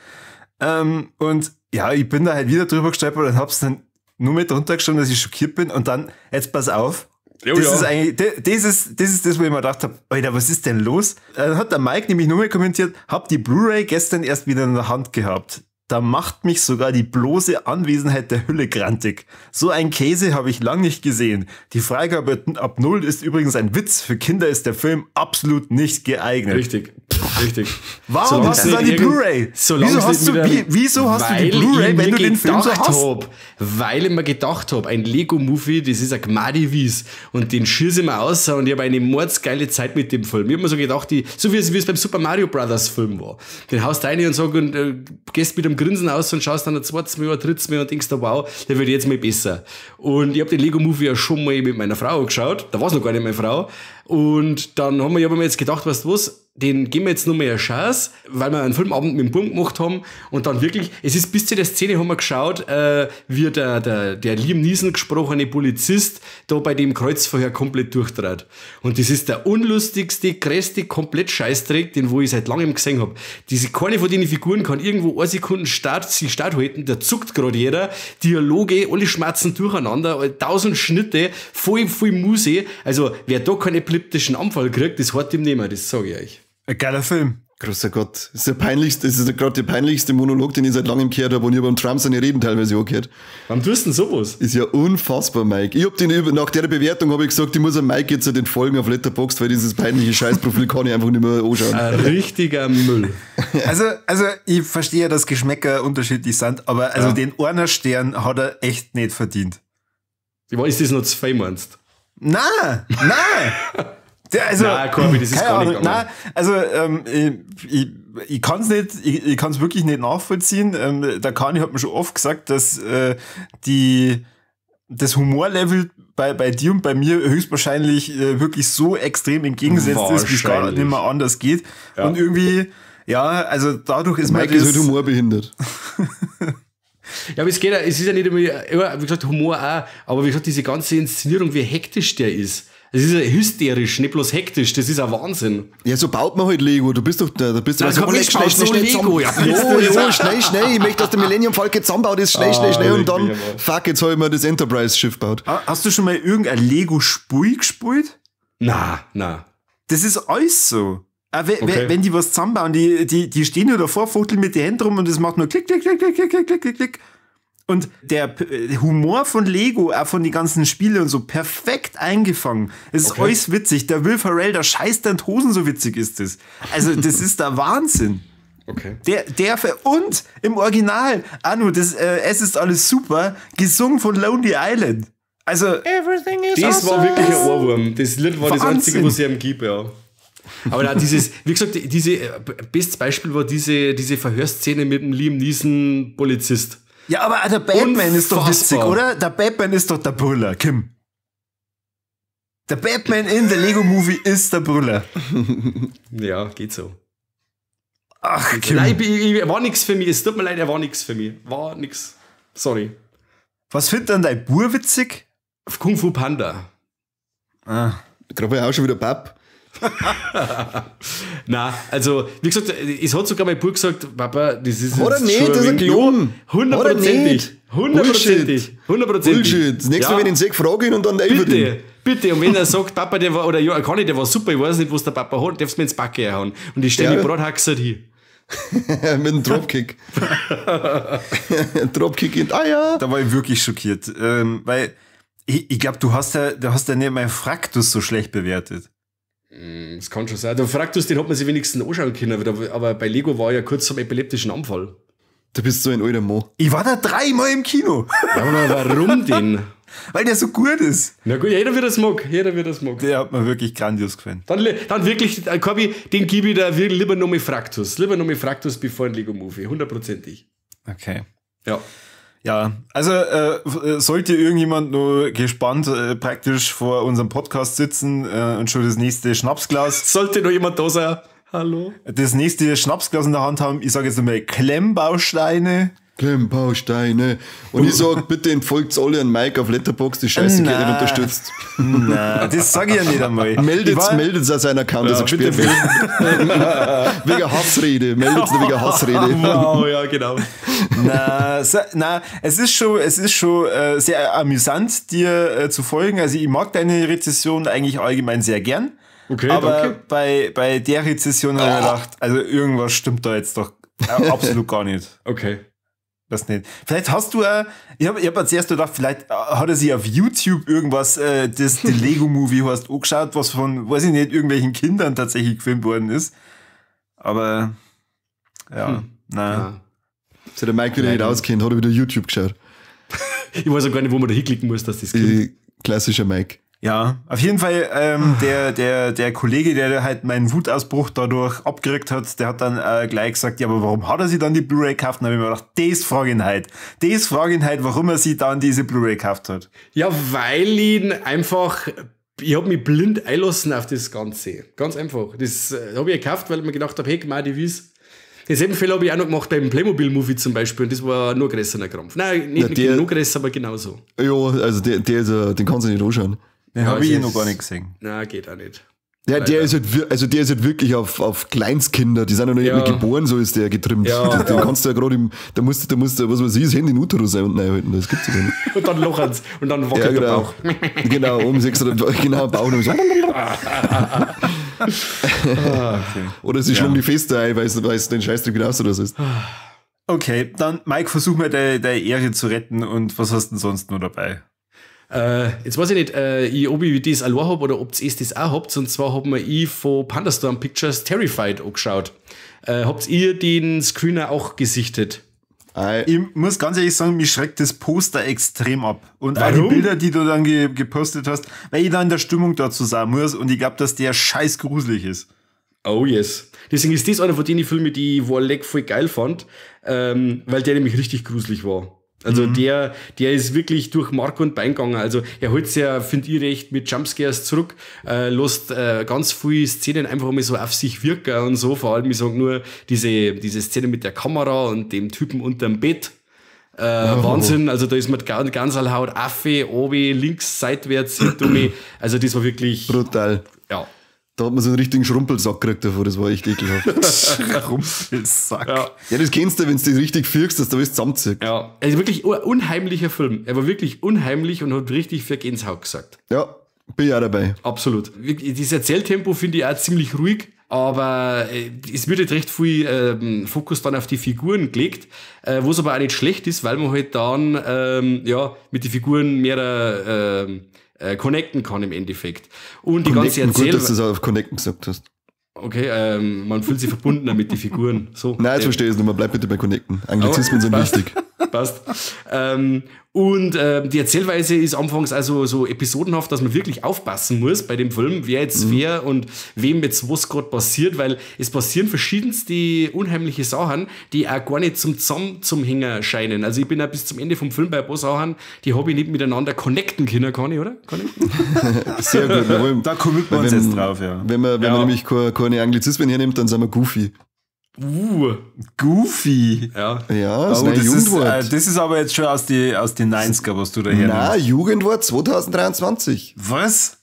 Und ja, ich bin da halt wieder drüber gestolpert und hab's dann nur mit drunter geschrieben, dass ich schockiert bin. Und dann, jetzt pass auf, jo, das ist eigentlich, das ist das, wo ich mir gedacht habe, Alter, was ist denn los? Dann hat der Mike nämlich nur mal kommentiert, hab die Blu-ray gestern erst wieder in der Hand gehabt. Da macht mich sogar die bloße Anwesenheit der Hülle grantig. So ein Käse habe ich lang nicht gesehen. Die Freigabe ab 0 ist übrigens ein Witz. Für Kinder ist der Film absolut nicht geeignet. Richtig, richtig. Warum hast du dann die Blu-ray? Wieso hast du die Blu-ray, wenn du den Film so hast? Weil ich mir gedacht habe, ein Lego-Movie, das ist ein Gmadi-Wies und den schieße ich mir aus und ich habe eine mordsgeile Zeit mit dem Film. Ich habe mir so gedacht, so wie es beim Super Mario Brothers Film war. Den haust du rein und sag, und gehst mit dem Grinsen aus und schaust dann ein zweites Mal, ein drittes Mal und denkst da, wow, der wird jetzt mal besser. Und ich habe den Lego Movie ja schon mal mit meiner Frau geschaut, da war es noch gar nicht meine Frau. Und dann haben wir, ich hab mir jetzt gedacht, weißt du was, den geben wir jetzt noch mal eine Chance, weil wir einen Filmabend mit dem Bub gemacht haben und dann wirklich, es ist bis zu der Szene haben wir geschaut, wie der Liam Neeson gesprochene Polizist da bei dem Kreuzverhör komplett durchtrat. Und das ist der unlustigste, größte, komplett Scheißdreck, den wo ich seit langem gesehen hab. Diese, keine von den Figuren kann irgendwo 1 Sekunde sich Start halten, da zuckt gerade jeder, Dialoge, alle schmerzen durcheinander, 1000 Schnitte, voll, voll Muse. Also, wer da keinen epileptischen Anfall kriegt, das hat ihm nicht mehr, das sage ich euch. Ein geiler Film. Großer Gott. Das ist der peinlichste, das ist gerade der peinlichste Monolog, den ich seit langem gehört habe und ich habe beim Trump seine Reden teilweise auch gehört. Warum tust du denn sowas? Ist ja unfassbar, Mike. Ich hab den nach der Bewertung habe ich gesagt, ich muss am Mike jetzt den folgen auf Letterboxd, weil dieses peinliche Scheißprofil kann ich einfach nicht mehr anschauen. Ein richtiger Müll. Also ich verstehe, dass Geschmäcker unterschiedlich sind, aber also den Orner-Stern hat er echt nicht verdient. Ist das noch zu viel, meinst du? Nein, nein! Also, nein, Corby, das ist gar nicht. Nein, also ich kann es nicht, ich kann es wirklich nicht nachvollziehen. Der Kani hat mir schon oft gesagt, dass das Humorlevel bei dir und bei mir höchstwahrscheinlich wirklich so extrem entgegengesetzt ist, wie es gar nicht mehr anders geht. Ja. Und irgendwie, ja, also dadurch ist Mike ist halt humorbehindert. Ja, aber es geht ja, es ist ja nicht immer, wie gesagt, Humor auch, aber wie gesagt, diese ganze Inszenierung, wie hektisch der ist. Das ist ja hysterisch, nicht bloß hektisch, das ist ein Wahnsinn. Ja, so baut man halt Lego. Du bist doch, da bist du so, schnell, schnell, schnell, Lego. Ja, jo, schnell, schnell. Ich möchte, dass der Millennium Falcon zusammenbaut ist, schnell, schnell, schnell. Und dann, fuck, jetzt habe ich mir das Enterprise-Schiff gebaut. Hast du schon mal irgendein Lego-Spui gespielt? Na, na. Das ist alles so. Okay. Wenn die was zusammenbauen, die stehen nur davor, fuchteln mit den Händen rum und das macht nur klick, klick, klick, klick, klick, klick, klick, klick. Und der Humor von Lego, auch von den ganzen Spielen und so, perfekt eingefangen. Es ist alles witzig. Der Will Ferrell, der scheißt in die Hosen, so witzig ist das. Also, das ist der Wahnsinn. Okay. Und im Original, Anu, das, es ist alles super, gesungen von Lonely Island. Also, Everything is das awesome. War wirklich ein Ohrwurm. Das Lied war das Einzige, was ich ihm gibt, ja. Aber da dieses, wie gesagt, diese, bestes Beispiel war diese Verhörszene mit dem Liam Neeson Polizist. Ja, aber der Batman ist doch witzig, oder? Der Batman ist doch der Brüller, Kim. Der Batman in The Lego Movie ist der Brüller. Ja, geht so. Ach, Kim. Nein, ich war nix für mich. Es tut mir leid, er war nix für mich. War nix. Sorry. Was findet denn dein Bur witzig? Kung Fu Panda. Ah. Gerade war auch schon wieder Papp. Na, also, wie gesagt, es hat sogar mein Bub gesagt, Papa, das ist hat er nicht, das ist ein Klon. Hundertprozentig. Hundertprozentig. Hundertprozentig. Bullshit. Das nächste Mal, wenn ich ihn sehe, frage ihn und dann Bitte, bitte. Und wenn er sagt, Papa, der war, oder ja, kann ich, der war super, ich weiß nicht, was der Papa hat, darfst du mir ins Backe hauen. Und ich stelle mich Brathaxer hin. Mit einem Dropkick. Dropkick in, ja. Da war ich wirklich schockiert, weil ich glaube, du hast ja nicht mein Fraktus so schlecht bewertet. Das kann schon sein. Der Fraktus, den hat man sich wenigstens anschauen können, aber bei Lego war ja kurz zum epileptischen Anfall. Du bist so ein alter Mann. Ich war da 3-mal im Kino. Ja, aber warum denn? Weil der so gut ist. Na gut, jeder wird das mag. Jeder wird das mag. Der hat mir wirklich grandios gefallen. Dann wirklich, Corby, den gebe ich da lieber noch mit Fraktus. Lieber noch mit Fraktus bevor ein Lego Movie. 100%ig. Okay. Ja. Ja, also sollte irgendjemand nur gespannt praktisch vor unserem Podcast sitzen und schon das nächste Schnapsglas. Sollte noch jemand da sein? Hallo? Das nächste Schnapsglas in der Hand haben, ich sage jetzt einmal Klemmbausteine. Klemmbausteine. Und ich sag, bitte entfolgt alle an Mike auf Letterboxd, die Scheiße geht nicht unterstützt. Nein, das sag ich ja nicht einmal. Meldet's aus seinem Account, dass er gesperrt wird. Wegen Hassrede. Meldet's wegen Hassrede. Wow, ja, genau. Na, es ist schon sehr amüsant, dir zu folgen. Also ich mag deine Rezession eigentlich allgemein sehr gern. Okay, aber danke. Bei der Rezession habe ich mir gedacht, also irgendwas stimmt da jetzt doch absolut gar nicht. Okay. Das nicht. Vielleicht hast du ich hab als erstes gedacht, vielleicht hat er sich auf YouTube irgendwas, das die Lego Movie hast angeschaut, was von, weiß ich nicht, irgendwelchen Kindern tatsächlich gefilmt worden ist. Aber ja, nein. Ja. So, der Mike wieder nicht auskennt, hat er wieder YouTube geschaut. Ich weiß auch gar nicht, wo man da hinklicken muss, dass das kommt. Klassischer Mike. Ja, auf jeden Fall, der Kollege, der halt meinen Wutausbruch dadurch abgerückt hat, der hat dann gleich gesagt, ja, aber warum hat er sich dann die Blu-ray gekauft? Und dann habe ich mir gedacht, das frage ihn halt. Das frage ihn halt, warum er sich dann diese Blu-ray gekauft hat. Ja, weil ihn einfach, ich habe mich blind einlassen auf das Ganze. Ganz einfach. Das habe ich gekauft, weil ich mir gedacht habe, hey, geh mal die Wies. Denselben Fehler habe ich auch noch gemacht beim Playmobil-Movie zum Beispiel und das war nur größerer Krampf. Nein, nicht nur größer, aber genauso. Ja, also der ist, den kannst du nicht anschauen. Den habe ich noch gar nicht gesehen. Nein, geht auch nicht. Ja, der ist halt wirklich auf Kleinstkinder, die sind ja noch nicht mehr geboren, so ist der getrimmt. Ja. Den kannst du ja gerade im, da musst du, was weiß ich, das Handy in Uterus reinhalten, das gibt's ja nicht. Und dann lochen's und dann wackelt ja, genau. Der Bauch. Genau, um 6 genau, Bauch noch so. Okay. Oder sie schlagen die Feste ein, weil sie den Scheißdreck wieder aus oder so ist. Okay, dann Mike, versuch mal deine Ehre zu retten und was hast du denn sonst noch dabei? Jetzt weiß ich nicht, ob ich das allein hab oder ob ihr das auch habt. Und zwar hab mir ich von Pandastorm Pictures Terrified angeschaut. Habt ihr den Screener auch gesichtet? Ich muss ganz ehrlich sagen, mich schreckt das Poster extrem ab. Und Warum? auch die Bilder, die du dann gepostet hast, weil ich da in der Stimmung dazu sein muss und ich glaube, dass der scheiß gruselig ist. Oh yes. Deswegen ist das einer von den Filmen, die ich Warleck voll geil fand, weil der nämlich richtig gruselig war. Also der ist wirklich durch Mark und Bein gegangen. Also er holt sich ja, finde ich, recht mit Jumpscares zurück, lässt ganz viele Szenen einfach mal so auf sich wirken und so. Vor allem, ich sag nur, diese Szene mit der Kamera und dem Typen unterm Bett. Wahnsinn, also da ist mit Ganserlhaut, Affe, obi, links, seitwärts, hinter mir. Also das war wirklich brutal. Ja. Da hat man so einen richtigen Schrumpelsack gekriegt davor, das war echt ekelhaft. Schrumpelsack. Ja. Ja, das kennst du, wenn du das richtig führst, dass da alles zusammenzieht. Ja, also wirklich ein unheimlicher Film. Er war wirklich unheimlich und hat richtig für Gänsehaut gesagt. Ja, bin ich auch dabei. Absolut. Dieses Erzähltempo finde ich auch ziemlich ruhig, aber es wird halt recht viel Fokus dann auf die Figuren gelegt, wo es aber auch nicht schlecht ist, weil man halt dann mit den Figuren mehr connecten kann im Endeffekt. Und die ganze Gut, dass du das auch auf Connecten gesagt hast. Okay, man fühlt sich verbundener mit den Figuren. So. Nein, jetzt verstehe ich es nicht mehr. Bleib bitte bei Connecten. Anglizismen sind wichtig. Passt. Die Erzählweise ist anfangs also so episodenhaft, dass man wirklich aufpassen muss bei dem Film, wer jetzt wer und wem jetzt was gerade passiert, weil es passieren verschiedenste unheimliche Sachen, die auch gar nicht zum Hänger scheinen. Also ich bin auch bis zum Ende vom Film bei ein paar Sachen, die habe ich nicht miteinander connecten können, kann ich, oder? Kann ich? Sehr gut. Wir wollen, da committen wir uns jetzt drauf, ja. Wenn man nämlich keine Anglizismen hernimmt, dann sind wir goofy. Goofy. Ja, ja, das ist ein Jugendwort. Das ist aber jetzt schon aus den 90er, was du da hernimmst. Nein, Jugendwort 2023. Was?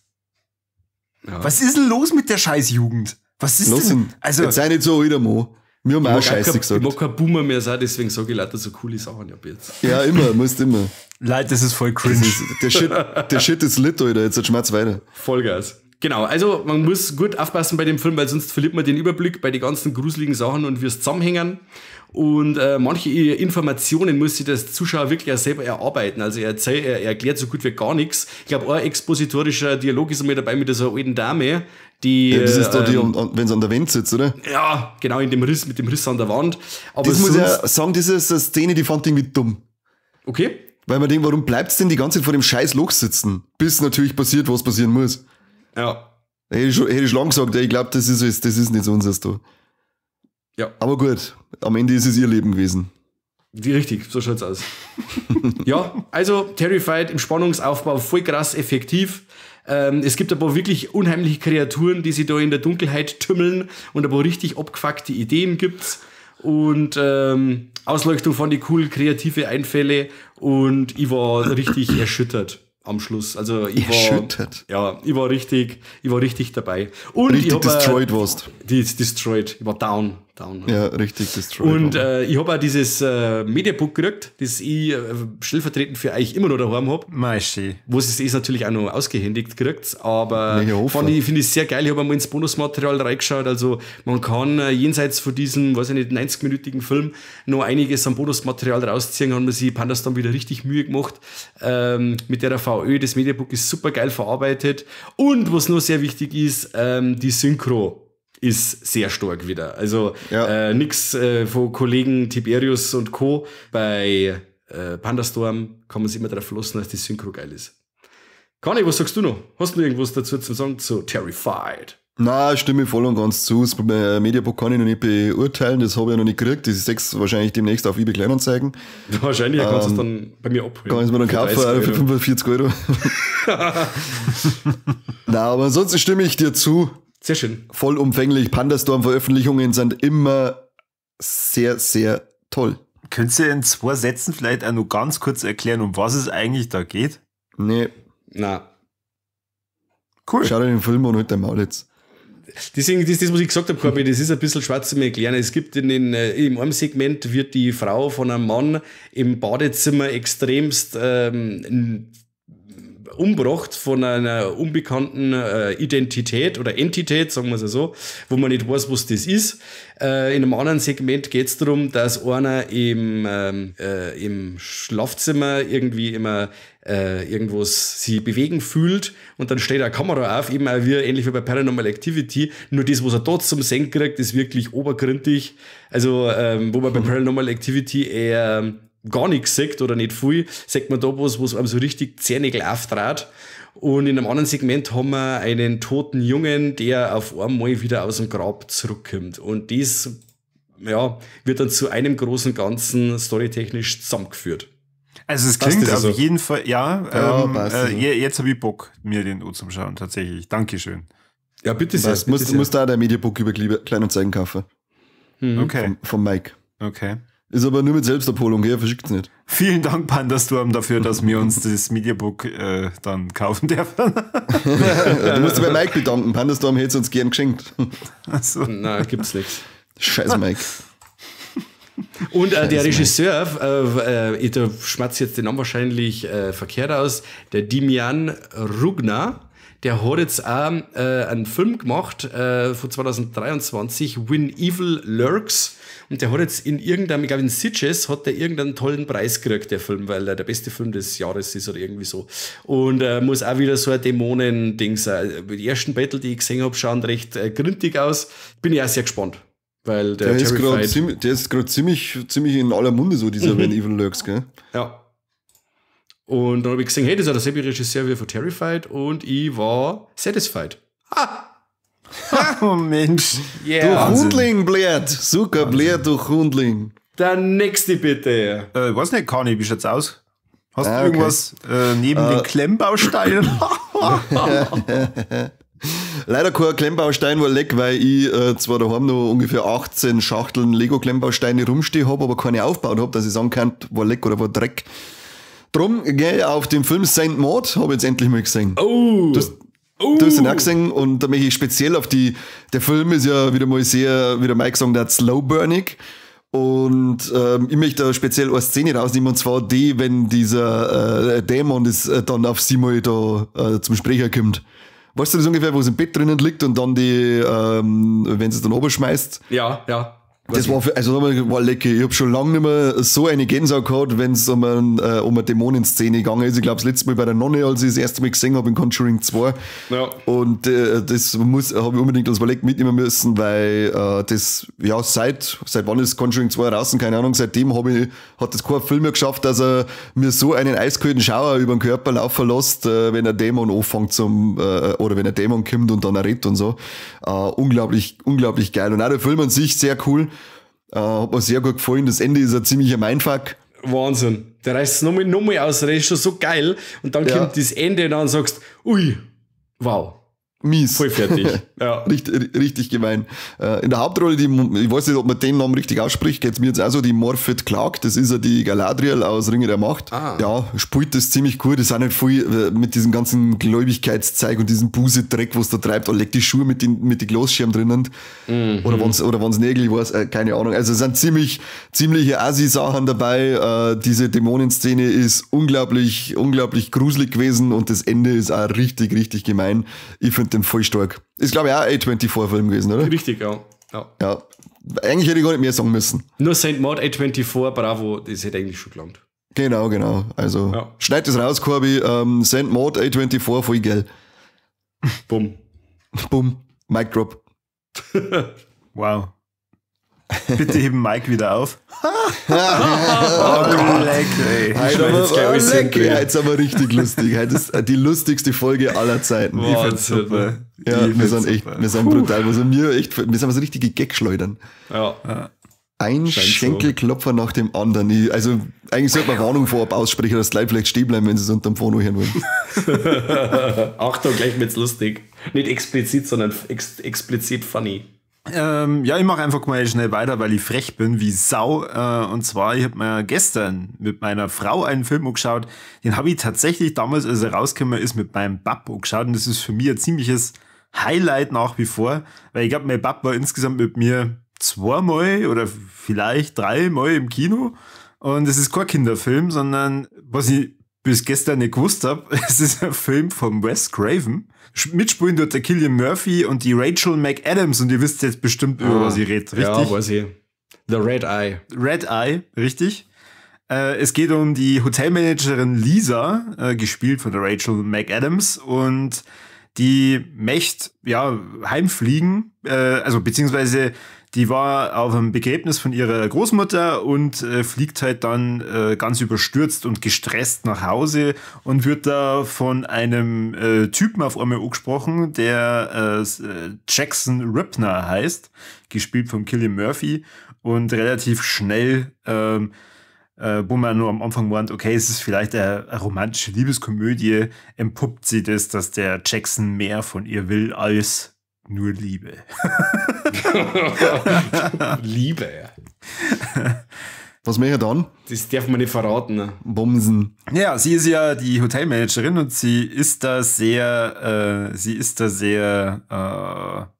Ja. Was ist denn los mit der Scheißjugend? Was ist los denn? Also, jetzt sei nicht so alter Mo. Wir haben auch Scheiße gesagt. Ich mag kein Boomer mehr sein, deswegen sage ich lauter so coole Sachen ab jetzt. Ja, immer, musst immer. Leute, das ist voll cringe. Der Shit ist lit, Alter. Jetzt schmerz weiter. Vollgas. Genau, also man muss gut aufpassen bei dem Film, weil sonst verliert man den Überblick bei den ganzen gruseligen Sachen und wie es zusammenhängen. Und manche Informationen muss sich das Zuschauer wirklich auch selber erarbeiten. Also er erklärt so gut wie gar nichts. Ich glaube, ein expositorischer Dialog ist einmal dabei mit so einer alten Dame, die... Ja, das ist da die, wenn sie an der Wand sitzt, oder? Ja, genau, in dem Riss, mit dem Riss an der Wand. Aber das muss ich ja sagen, das ist eine Szene, die fand ich irgendwie dumm. Okay. Weil man denkt, warum bleibt's denn die ganze Zeit vor dem scheiß Loch sitzen? Bis natürlich passiert, was passieren muss. Ja. Hätte ich schon lange gesagt, ich glaube, das ist nicht so unseres da. Ja. Aber gut, am Ende ist es ihr Leben gewesen. Richtig, so schaut's aus. Ja, also Terrified im Spannungsaufbau voll krass effektiv. Es gibt ein paar wirklich unheimliche Kreaturen, die sich da in der Dunkelheit tümmeln und ein paar richtig abgefuckte Ideen gibt's. Und Ausleuchtung fand ich cool, kreative Einfälle und ich war richtig erschüttert am Schluss. Also ich erschüttert? War, ja, ich war richtig dabei. Und richtig ich hab, destroyed warst. Destroyed. Ich war down. Ja, richtig destroyed. Und ich habe auch dieses Mediabook gekriegt, das ich stellvertretend für euch immer noch daheim hab. Mei, wo es ist natürlich auch noch ausgehändigt kriegt, aber finde ich sehr geil. Ich habe einmal ins Bonusmaterial reingeschaut. Also man kann jenseits von diesem, weiß ich nicht, 90-minütigen Film noch einiges an Bonusmaterial rausziehen. Haben wir sich Pandastorm wieder richtig Mühe gemacht mit der VÖ. Das Mediabook ist super geil verarbeitet. Und was nur sehr wichtig ist, die Synchro ist sehr stark wieder. Also ja. Nix von Kollegen Tiberius und Co. Bei Pandastorm kann man sich immer darauf verlassen, dass die Synchro geil ist. Conny, was sagst du noch? Hast du noch irgendwas dazu zu sagen zu Terrified? Na, stimme voll und ganz zu. Das Mediabook kann ich noch nicht beurteilen, das habe ich ja noch nicht gekriegt. Das ist 6 wahrscheinlich demnächst auf eBay Kleinanzeigen. Wahrscheinlich, kannst du es dann bei mir abholen. Kann ich es mir dann kaufen für 45 Euro. Na, aber ansonsten stimme ich dir zu. Sehr schön. Vollumfänglich. Pandastorm-Veröffentlichungen sind immer sehr, sehr toll. Könntest du in 2 Sätzen vielleicht auch nur ganz kurz erklären, um was es eigentlich da geht? Nee. Na. Cool. Schau dir den Film an und halt dein Maul jetzt. Deswegen, das, was ich gesagt habe, Corby, das ist ein bisschen schwer zu erklären. Es gibt im einem Segment wird die Frau von einem Mann im Badezimmer extremst umgebracht von einer unbekannten Identität oder Entität, sagen wir es so, wo man nicht weiß, was das ist. In einem anderen Segment geht es darum, dass einer im Schlafzimmer irgendwie immer irgendwas sie bewegen fühlt und dann steht eine Kamera auf, eben auch wie, ähnlich wie bei Paranormal Activity, nur das, was er dort zum Sehen kriegt, ist wirklich obergründig. Also, wo man bei Paranormal Activity eher gar nichts sagt oder nicht viel, sagt man da was, was einem so richtig Zehennägel auftrat. Und in einem anderen Segment haben wir einen toten Jungen, der auf einmal wieder aus dem Grab zurückkommt. Und das, ja, wird dann zu einem großen Ganzen storytechnisch zusammengeführt. Also es klingt auf jeden Fall, ja, jetzt habe ich Bock, mir den anzuschauen, tatsächlich. Dankeschön. Ja, bitte sehr. Musst da der Mediabook über Kleinanzeigen kaufen. Mhm. Okay. Vom Mike. Okay. Ist aber nur mit Selbstabholung, gell? Verschickt's nicht. Vielen Dank, Pandastorm, dafür, dass wir uns das Mediabook dann kaufen dürfen. Du musst dich bei Mike bedanken. Pandastorm hätte es uns gern geschenkt. Ach so. Nein, gibt's nichts. Scheiß Mike. Und der Regisseur, ich schmatze jetzt den Namen wahrscheinlich verkehrt aus, der Demian Rugna, der hat jetzt auch einen Film gemacht von 2023, When Evil Lurks. Und der hat jetzt in irgendeinem, ich glaube in Sitges, hat der irgendeinen tollen Preis gekriegt, der Film, weil er der beste Film des Jahres ist oder irgendwie so. Und muss auch wieder so ein Dämonen-Ding sein. Die ersten Battle, die ich gesehen habe, schauen recht gründig aus. Bin ich auch sehr gespannt. Weil der ist gerade ziemlich in aller Munde, so dieser When Evil Lurks, gell? Ja. Und dann habe ich gesehen, hey, das ist ja derselbe Regisseur wie von Terrified und ich war satisfied. Ha! Oh Mensch. Yeah. Du Hundling, blöd. Super blöd, du Hundling. Der nächste bitte. Weiß nicht, Kani, wie schaut's aus? Hast du irgendwas neben den Klemmbausteinen? Leider kein Klemmbaustein war leck, weil ich zwar daheim noch ungefähr 18 Schachteln Lego-Klemmbausteine rumstehen habe, aber keine aufgebaut habe, dass ich sagen kann, war leck oder war Dreck. Drum gehe ich auf den Film Saint Maud, habe ich jetzt endlich mal gesehen. Oh! Du hast ihn auch gesehen und da möchte ich speziell auf die, der Film ist ja wieder mal sehr, wie der Mike sagen, der slow burning. Und ich möchte da speziell eine Szene rausnehmen, und zwar die, wenn dieser Dämon das, dann auf sie mal da zum Sprecher kommt. Weißt du das ungefähr, wo es im Bett drinnen liegt und dann die, wenn sie es dann oberschmeißt? Ja, ja. Das war, für, also war lecker. Ich hab schon lange nicht mehr so eine Gänsehaut gehabt, wenn es um eine Dämonenszene gegangen ist. Ich glaube, das letzte Mal bei der Nonne, als ich das erste Mal gesehen habe in Conjuring 2. Ja. Und das habe ich unbedingt als Überleg mitnehmen müssen, weil das, ja, seit wann ist Conjuring 2 draußen? Keine Ahnung. Seitdem hat das kein Film mehr geschafft, dass er mir so einen eiskalten Schauer über den Körper laufen lässt, wenn ein Dämon anfängt oder wenn ein Dämon kommt und dann er redet und so. Unglaublich, unglaublich geil. Und auch der Film an sich sehr cool. Hat mir sehr gut gefallen. Das Ende ist ein ziemlicher Mindfuck. Wahnsinn. Der reißt es nochmal aus, der ist schon so geil. Und dann kommt das Ende und dann sagst, ui, wow. Mies. Voll fertig. Ja. Richtig, richtig gemein. In der Hauptrolle, die, ich weiß nicht, ob man den Namen richtig ausspricht, geht's mir jetzt auch so, die Morfydd Clark, das ist ja die Galadriel aus Ringe der Macht. Ah. Ja, spielt das ziemlich gut. Das ist auch nicht viel mit diesem ganzen Gläubigkeitszeug und diesem Busedreck, was da treibt. Und legt die Schuhe mit den Glasscherben drinnen. Mhm. Oder wenn's Nägel war, keine Ahnung. Also es sind ziemliche Assi-Sachen dabei. Diese Dämonenszene ist unglaublich, unglaublich gruselig gewesen und das Ende ist auch richtig, richtig gemein. Ich finde den voll stark. Ist, glaube ich, auch ein A24-Film gewesen, oder? Richtig, ja. Ja. Eigentlich hätte ich gar nicht mehr sagen müssen. Nur Saint Maud, A24, bravo, das hätte eigentlich schon gelangt. Genau. Also, ja. Schneid das raus, Corby. Saint Maud, A24, voll geil. Bumm. Bumm. Mic drop. Wow. Bitte heben Mike wieder auf. Oh, leck, ey. Heute sind wir richtig lustig. Heute ist die lustigste Folge aller Zeiten. Ich find's super. Ja, wir sind echt, wir sind brutal. Also wir sind so richtige Gagschleudern. Ja. Ein Schenkelklopfer nach dem anderen. Also eigentlich sollte man Warnung vorab aussprechen, dass die Leute vielleicht stehen bleiben, wenn sie es unterm Phone hören wollen. Achtung, gleich wird's lustig. Nicht explizit, sondern explizit funny. Ja, ich mache einfach mal schnell weiter, weil ich frech bin wie Sau. Und zwar, ich habe mir gestern mit meiner Frau einen Film angeschaut. Den habe ich tatsächlich damals, als er rausgekommen ist, mit meinem Bab angeschaut. Und das ist für mich ein ziemliches Highlight nach wie vor. Weil ich glaube, mein Bab war insgesamt mit mir 2-mal oder vielleicht 3-mal im Kino. Und es ist kein Kinderfilm, sondern was ich bis gestern nicht gewusst habe, es ist ein Film von Wes Craven. Mitspielen dort der Cillian Murphy und die Rachel McAdams. Und ihr wisst jetzt bestimmt, über was ich rede, richtig? Ja, weiß ich. The Red Eye. Red Eye, richtig. Es geht um die Hotelmanagerin Lisa, gespielt von der Rachel McAdams. Und die möchte, ja, heimfliegen, also beziehungsweise die war auf einem Begräbnis von ihrer Großmutter und fliegt halt dann ganz überstürzt und gestresst nach Hause und wird da von einem Typen auf einmal angesprochen, der Jackson Rippner heißt, gespielt von Cillian Murphy, und relativ schnell, wo man nur am Anfang meint, okay, es ist vielleicht eine romantische Liebeskomödie, entpuppt sie das, dass der Jackson mehr von ihr will als nur Liebe. Liebe. Was mache ich dann? Das darf man nicht verraten. Ne? Bumsen. Ja, sie ist ja die Hotelmanagerin und sie ist da sehr,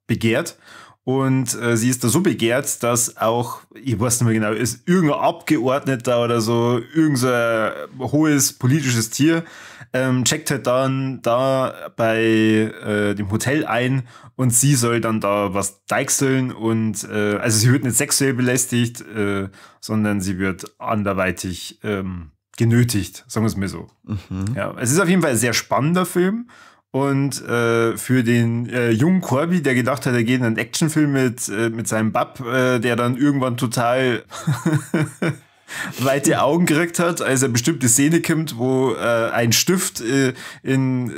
begehrt. Und sie ist da so begehrt, dass auch, ich weiß nicht mehr genau, ist irgendein Abgeordneter oder so, irgendein hohes politisches Tier, checkt halt dann da bei dem Hotel ein und sie soll dann da was deichseln und also sie wird nicht sexuell belästigt, sondern sie wird anderweitig genötigt, sagen wir es mal so. Mhm. Ja, es ist auf jeden Fall ein sehr spannender Film. Und für den jungen Corby, der gedacht hat, er geht in einen Actionfilm mit seinem Bab, der dann irgendwann total weite Augen gekriegt hat, als er bestimmte Szene kommt, wo ein Stift in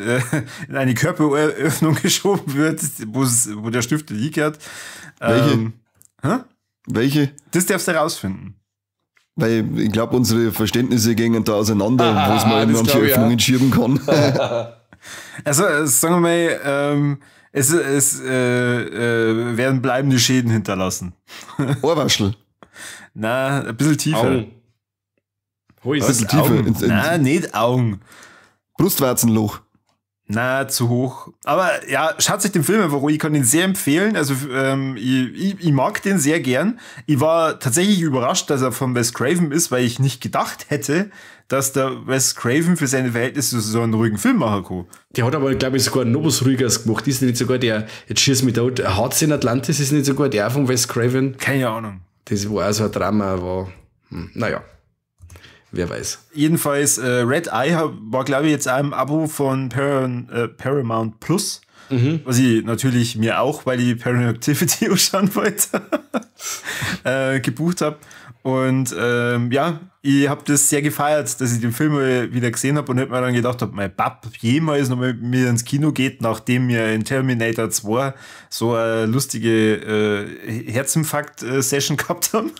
eine Körperöffnung geschoben wird, wo der Stift liegt hat. Welche? Hä? Welche? Das darfst du herausfinden. Weil ich glaube, unsere Verständnisse gingen da auseinander, wo es man in manche Öffnungen schieben kann. Also, sagen wir mal, es werden bleibende Schäden hinterlassen. Ohrwaschel. Na, ein bisschen tiefer. Augen. Ein bisschen tiefer. Nein, nicht Augen. Brustwarzenloch. Na, zu hoch. Aber ja, schaut sich den Film einfach an. Ich kann ihn sehr empfehlen. Also ich mag den sehr gern. Ich war tatsächlich überrascht, dass er von Wes Craven ist, weil ich nicht gedacht hätte, dass der Wes Craven für seine Verhältnisse so einen ruhigen Film machen kann. Der hat aber, glaube ich, sogar noch was Ruhigeres gemacht. Ist nicht sogar der, jetzt schieß mich tot, Hearts in Atlantis ist nicht sogar der von Wes Craven? Keine Ahnung. Das war auch so ein Drama, war, naja. Wer weiß. Jedenfalls, Red Eye war, glaube ich, jetzt auch im Abo von Paramount Plus. Was ich natürlich mir auch, weil ich Paranormal Activity anschauen wollte, gebucht habe. Und ja, ich habe das sehr gefeiert, dass ich den Film mal wieder gesehen habe und hab mir dann gedacht, ob mein Bab jemals noch mit mir ins Kino geht, nachdem mir in Terminator 2 so eine lustige Herzinfarkt-Session gehabt haben.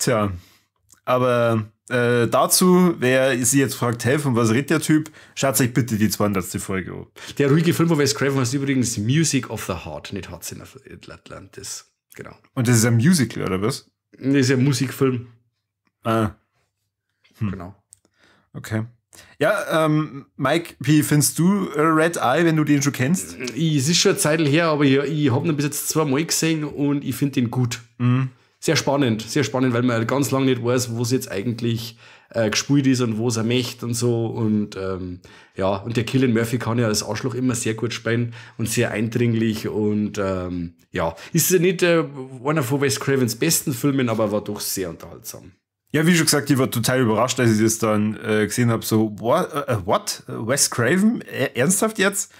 Tja, aber dazu, wer sich jetzt fragt, hey, von was redet der Typ, schaut euch bitte die 200. Folge an. Der ruhige Film von Wes Craven heißt übrigens Music of the Heart, nicht Hearts in Atlantis. Genau. Und das ist ein Musical, oder was? Das ist ein Musikfilm. Ah. Genau. Okay. Ja, Mike, wie findest du Red Eye, wenn du den schon kennst? Es ist schon eine Zeit her, aber ich habe ihn bis jetzt zweimal gesehen und ich finde ihn gut. Sehr spannend, sehr spannend, weil man ganz lange nicht weiß, wo es jetzt eigentlich gespielt ist und wo es er möchte und so. Und ja, und der Cillian Murphy kann ja als Arschloch immer sehr gut spielen und sehr eindringlich und ja, ist ja nicht einer von Wes Cravens besten Filmen, aber war doch sehr unterhaltsam. Ja, wie schon gesagt, ich war total überrascht, als ich das dann gesehen habe, so, what? Wes Craven? Ernsthaft jetzt?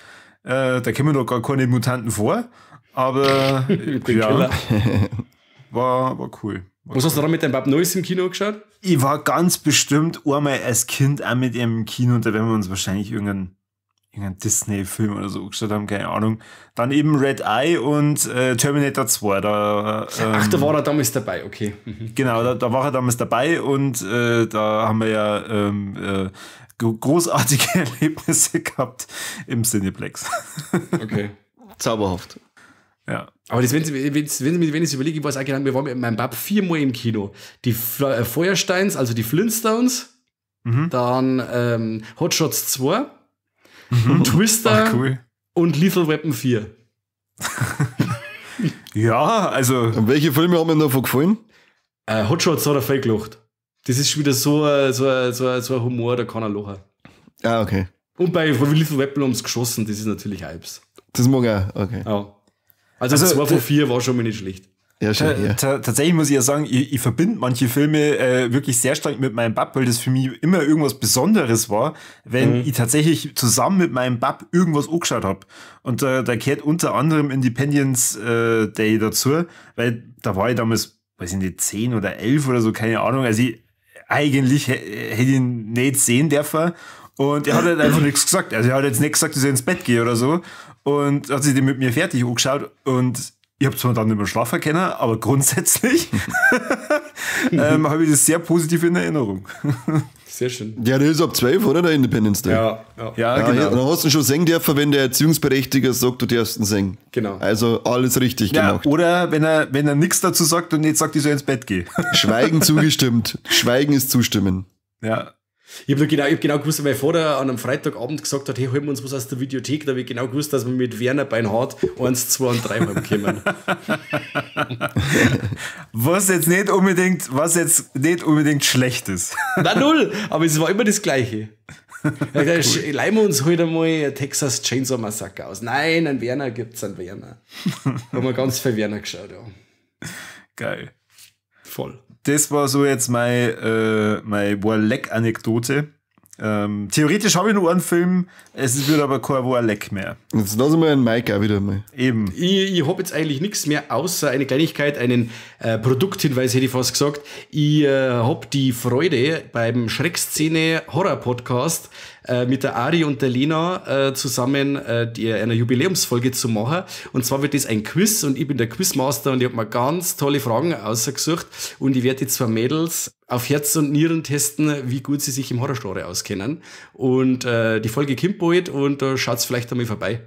Da kommen doch gar keine Mutanten vor, aber ja, war cool. Was hast du da mit deinem Bab Neues im Kino geschaut? Ich war ganz bestimmt einmal als Kind auch mit ihm im Kino und da werden wir uns wahrscheinlich irgendeinen Disney-Film oder so angeschaut haben, keine Ahnung. Dann eben Red Eye und Terminator 2. Da, ach, da war er damals dabei, okay. Genau, da war er damals dabei und da haben wir ja großartige Erlebnisse gehabt im Cineplex. Okay. Zauberhaft. Ja. Aber das, wenn ich überlege, ich weiß auch genau, wir waren mit meinem Bab 4-mal im Kino. Die Feuersteins, also die Flintstones, dann Hot Shots 2, Twister. Ach, cool. Und Lethal Weapon 4. Ja, also. Und welche Filme haben mir davon gefallen? Hot Shots hat er voll gelacht. Das ist schon wieder so ein Humor, da kann er lachen. Ah, okay. Und bei Lethal Weapon haben sie geschossen, das ist natürlich Hypes. Das mag ich auch, okay. Ja. Also 2 von 4 war schon mal nicht schlecht. Ja, schon, ja. Tatsächlich muss ich ja sagen, ich verbinde manche Filme wirklich sehr stark mit meinem Bab, weil das für mich immer irgendwas Besonderes war, wenn ich tatsächlich zusammen mit meinem Bab irgendwas angeschaut habe. Und da gehört unter anderem Independence Day dazu, weil da war ich damals, weiß ich nicht, 10 oder 11 oder so, keine Ahnung. Also ich, eigentlich hätte ich ihn nicht sehen dürfen. Und er hat halt einfach nichts gesagt. Also er hat jetzt nicht gesagt, dass ich ins Bett gehe oder so. Und hat sich den mit mir fertig angeschaut und ich habe zwar dann nicht mehr schlafen können, aber grundsätzlich habe ich das sehr positiv in Erinnerung. Sehr schön. Ja, der ist ab 12, oder? Der Independence Day. Ja, ja, genau. Dann hast du ihn schon singen dürfen, wenn der Erziehungsberechtiger sagt, du darfst ihn singen. Genau. Also alles richtig gemacht. Oder wenn er nichts dazu sagt und nicht sagt, ich soll ins Bett gehen. Schweigen zugestimmt. Schweigen ist zustimmen. Ja. Ich habe genau gewusst, weil mein Vater an einem Freitagabend gesagt hat, hey, holen wir uns was aus der Videothek. Da habe ich genau gewusst, dass wir mit Werner Beinhardt 1, 2 und 3 heimkommen. Was jetzt nicht unbedingt schlecht ist. Na null, aber es war immer das Gleiche. Ja, cool. Leihen wir uns heute einmal Texas Chainsaw Massacre aus. Nein, einen Werner gibt's, einen Werner. Da haben wir ganz viel Werner geschaut, ja. Geil. Voll. Das war so jetzt meine Warleck-Anekdote. Theoretisch habe ich nur einen Film, es wird aber kein Warleck mehr. Jetzt lassen wir den Mike auch wieder mal. Eben. Ich habe jetzt eigentlich nichts mehr, außer eine Kleinigkeit, einen Produkthinweis, hätte ich fast gesagt. Ich habe die Freude, beim Schreckszene Horror Podcast mit der Ari und der Lena zusammen eine Jubiläumsfolge zu machen. Und zwar wird das ein Quiz und ich bin der Quizmaster und ich habe mir ganz tolle Fragen ausgesucht und ich werde die zwei Mädels auf Herz und Nieren testen, wie gut sie sich im Horrorgenre auskennen. Und die Folge kommt bald und da schaut's vielleicht einmal vorbei.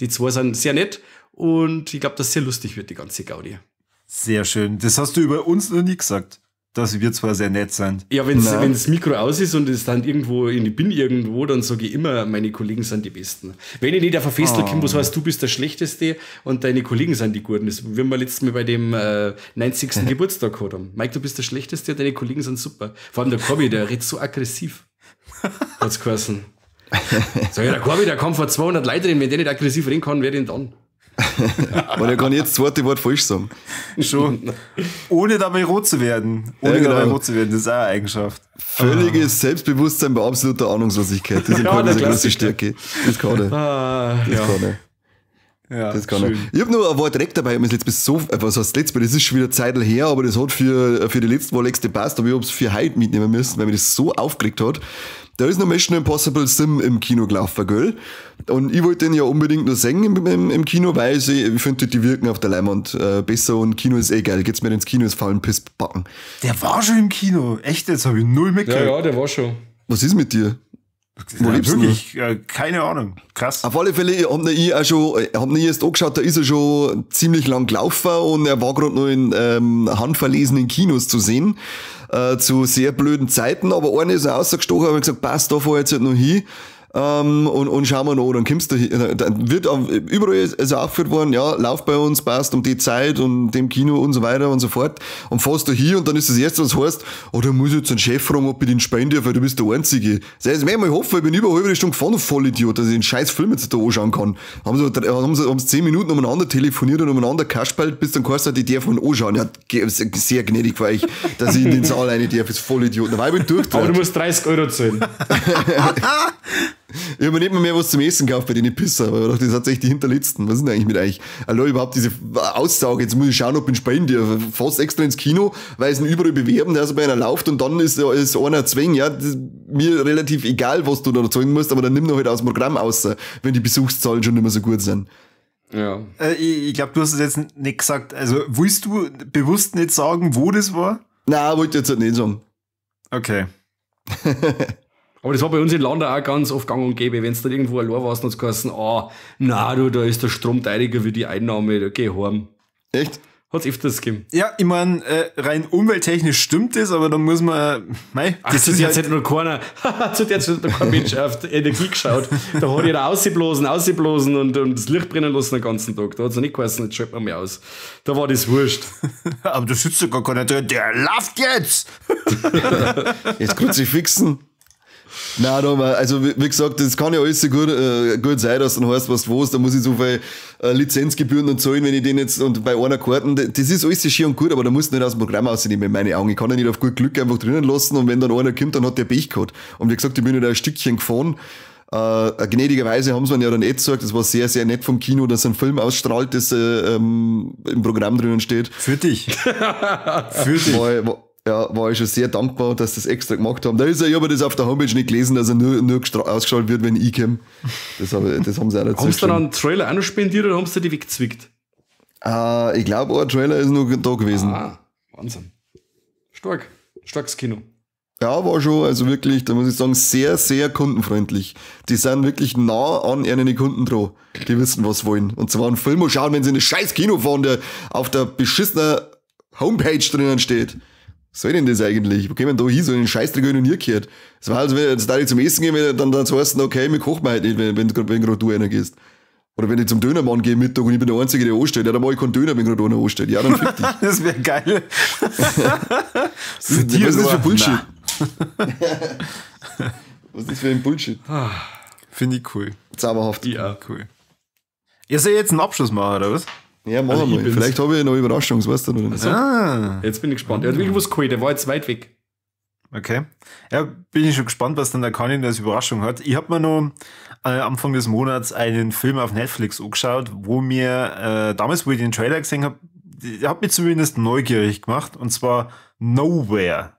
Die zwei sind sehr nett und ich glaube, dass es sehr lustig wird, die ganze Gaudi. Sehr schön. Das hast du über uns noch nie gesagt, dass wir zwar sehr nett sind. Ja, wenn das Mikro aus ist und es dann irgendwo, ich bin irgendwo, dann sage ich immer, meine Kollegen sind die Besten. Wenn ich nicht auf ein Festel komme, was heißt, du bist der Schlechteste und deine Kollegen sind die Guten. Das werden wir letztes Mal bei dem 90. Geburtstag gehabt haben. Mike, du bist der Schlechteste und deine Kollegen sind super. Vor allem der Corby, der redet so aggressiv. Hat's geheißen. Sag ich, der Corby, der kann vor 200 Leuten reden, wenn der nicht aggressiv reden kann, wer denn dann? Weil er kann jetzt das zweite Wort falsch sagen. Schon. Ohne dabei rot zu werden. Ohne ja, genau. Dabei rot zu werden, das ist auch eine Eigenschaft. Völliges Selbstbewusstsein bei absoluter Ahnungslosigkeit. Das ist ja, eine große Stärke. Das kann er. Das kann er. Ja, das kann er. Ich habe noch ein Wort direkt dabei, ich habe jetzt bis so, was heißt letztes Mal, das ist schon wieder Zeitl her, aber das hat für die letzten Woche gepasst, aber ich habe es für heute mitnehmen müssen, weil mich das so aufgeregt hat. Da ist noch Mission Impossible Sim im Kino gelaufen, gell? Und ich wollte den ja unbedingt noch sehen im Kino, weil ich finde, die wirken auf der Leinwand besser und Kino ist eh geil. Geht's mir ins Kino, ist faulen Piss backen. Der war schon im Kino. Echt, jetzt habe ich null mitgekriegt. Ja, der war schon. Was ist mit dir? Wo lebst du? Wirklich, keine Ahnung. Krass. Auf alle Fälle hab ich auch schon, hab ich erst angeschaut, da ist er schon ziemlich lang gelaufen und er war gerade noch in handverlesenen Kinos zu sehen. Zu sehr blöden Zeiten, aber einer ist rausgestochen, habe ich gesagt, passt, da fahr ich jetzt halt noch hin. Und schauen wir noch, dann kommst du hin, dann wird überall ist aufgeführt worden, ja, lauf bei uns, passt um die Zeit und dem Kino und so weiter und so fort. Und fährst du hier und dann ist das Erste, was heißt, oh, da muss ich jetzt einen Chef fragen, ob ich den spielen darf, weil du bist der Einzige. Das heißt, ich hoffe, ich bin über eine halbe Stunde gefahren, du Vollidiot, dass ich den scheiß Film jetzt da anschauen kann. Haben sie 10 Minuten umeinander telefoniert und umeinander kaspelt, bis dann geheißen hat, ich darf ihn anschauen. Ja, sehr gnädig war ich, dass ich in den Saal rein darf, ist Vollidiot. Da war ich bin Aber du musst 30 Euro zahlen. Ich habe mir nicht mal mehr was zum Essen gekauft bei den Pisser, weil ich dachte, das hat echt die Hinterletzten. Was ist denn eigentlich mit euch? Hallo, überhaupt diese Aussage, jetzt muss ich schauen, ob ich spielen darf. Fast extra ins Kino, weil es ihn überall bewerben, der so bei einer läuft und dann ist einer zwingen. Ja, das ist mir relativ egal, was du da zahlen musst, aber dann nimm doch halt aus dem Programm aus, wenn die Besuchszahlen schon nicht mehr so gut sind. Ja. Ich glaube, du hast es jetzt nicht gesagt. Also, willst du bewusst nicht sagen, wo das war? Nein, wollte ich jetzt halt nicht sagen. Okay. Aber das war bei uns in Landau auch ganz oft gang und gäbe. Wenn es dann irgendwo allein warst, dann hat es geheißen, ah, na du, da ist der Strom teurer wie die Einnahme, da geh heim. Echt? Hat's öfters gegeben. Ja, ich meine, rein umwelttechnisch stimmt das, aber dann muss man, mei, das ist jetzt halt noch keiner, zu der Zeit hat noch kein Mensch auf die Energie geschaut. Da hat jeder ausgeblasen und das Licht brennen lassen den ganzen Tag. Da hat's noch nicht geheißen, jetzt schalten wir mal aus. Da war das wurscht. Aber da sitzt ja gar keiner drin, der läuft jetzt! Jetzt Kruzifixen. Nein, also wie gesagt, das kann ja alles so gut, gut sein, dass dann heißt, was was, da muss ich so viel Lizenzgebühren und zahlen, wenn ich den jetzt und bei einer Karten, das ist alles schön und gut, aber da musst du nicht aus dem Programm rausnehmen, in meine Augen. Ich kann ja nicht auf gut Glück einfach drinnen lassen und wenn dann einer kommt, dann hat der Pech gehabt. Und wie gesagt, ich bin ja da ein Stückchen gefahren. Gnädigerweise haben sie mir ja dann eh gesagt, das war sehr, sehr nett vom Kino, dass ein Film ausstrahlt, das im Programm drinnen steht. Für dich. Für dich. Ja, war ich schon sehr dankbar, dass sie das extra gemacht haben. Da ist ja, ich habe das auf der Homepage nicht gelesen, dass er nur ausgestrahlt wird, wenn ich komme. Das haben sie auch dazu. Haben sie dann einen Trailer auch noch spendiert oder haben sie die weggezwickt? Ich glaube, ein Trailer ist noch da gewesen. Ah, Wahnsinn. Stark. Starkes Kino. Ja, war schon, also wirklich, da muss ich sagen, sehr, sehr kundenfreundlich. Die sind wirklich nah an ihren Kunden dran. Die wissen, was sie wollen. Und zwar einen Film schauen, wenn sie in ein scheiß Kino fahren, der auf der beschissenen Homepage drinnen steht. Was soll denn das eigentlich? Wo kämen da hin? So einen Scheißdreck habe ich noch nie gehört. Es war, als wenn jetzt da ich zum Essen gehen, wenn dann heißt, okay, wir kochen heute nicht, wenn gerade du einer gehst. Oder wenn ich zum Dönermann gehe Mittag und ich bin der Einzige, der ansteht. Ja, dann mache ich keinen Döner, wenn gerade einer ansteht. Ja, dann fick dich. Das wäre geil. Was ist das für Bullshit? Was ist das für ein Bullshit? Finde ich cool. Zauberhaft. Ja, cool. Ihr soll jetzt einen Abschluss machen, oder was? Ja, machen also wir mal. Vielleicht habe ich noch Überraschung, das weißt du noch nicht. Also, ah. Jetzt bin ich gespannt. Er hat wirklich was geholt, der war jetzt weit weg. Okay. Ja, bin ich schon gespannt, was dann der Kanin als Überraschung hat. Ich habe mir noch Anfang des Monats einen Film auf Netflix angeschaut, wo mir damals, wo ich den Trailer gesehen habe, der hat mich zumindest neugierig gemacht, und zwar Nowhere.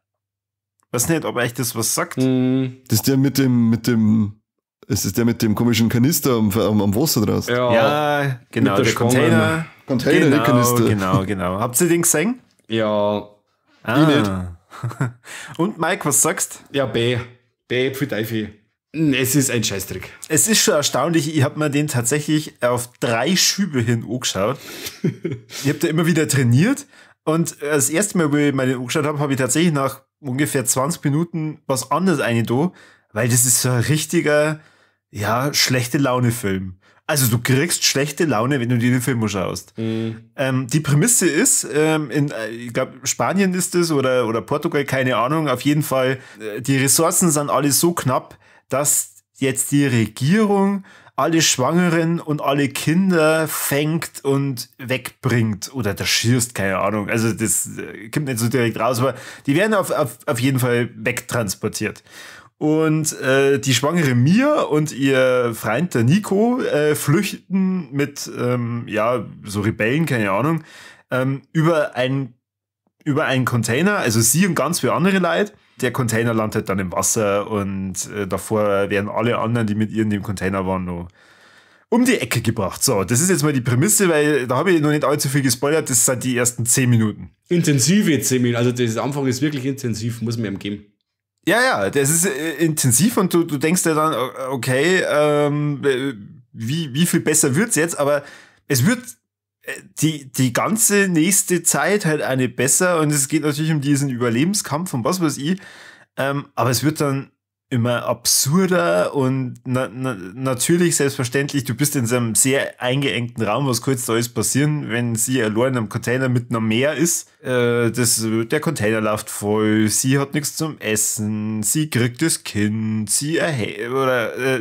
Weiß nicht, ob euch das was sagt. Mm. Das ist der mit dem ist das der mit dem komischen Kanister am Wasser draußen? Ja, ja, genau, der Container. Container, genau, nicht Kanister. Genau. Habt ihr den gesehen? Ja. Ah. Ich nicht. Und Mike, was sagst? Ja, B. B für Teufel. Es ist ein Scheißdreck. Es ist schon erstaunlich, ich habe mir den tatsächlich auf 3 Schübe hin angeschaut. Ich habe da immer wieder trainiert Und das erste Mal, wo ich mir den angeschaut habe, habe ich tatsächlich nach ungefähr 20 Minuten was anderes reingetan, weil das ist so ein richtiger, ja, schlechte Laune-Film. Also du kriegst schlechte Laune, wenn du dir den Film anschaust. Mhm. Die Prämisse ist, ich glaube, Spanien ist es oder Portugal, keine Ahnung. Auf jeden Fall, die Ressourcen sind alle so knapp, dass jetzt die Regierung alle Schwangeren und alle Kinder fängt und wegbringt oder da schießt, keine Ahnung. Also das kommt nicht so direkt raus, aber die werden auf jeden Fall wegtransportiert. Und die schwangere Mia und ihr Freund der Nico flüchten mit ja, so Rebellen, keine Ahnung, über einen Container, also sie und ganz viele andere Leute. Der Container landet dann im Wasser und davor werden alle anderen, die mit ihr in dem Container waren, noch um die Ecke gebracht. So, das ist jetzt mal die Prämisse, weil da habe ich noch nicht allzu viel gespoilert, das sind die ersten 10 Minuten. Intensive 10 Minuten, also das Anfang ist wirklich intensiv, muss man ihm geben. Ja, das ist intensiv und du denkst dir dann, okay, wie viel besser wird's jetzt? Aber es wird die ganze nächste Zeit halt eine besser und es geht natürlich um diesen Überlebenskampf und was weiß ich. Aber es wird dann immer absurder und natürlich, selbstverständlich, du bist in so einem sehr eingeengten Raum, was kann jetzt da alles passieren, wenn sie allein in einem Container mitten am Meer ist. Der Container läuft voll, sie hat nichts zum Essen, sie kriegt das Kind, sie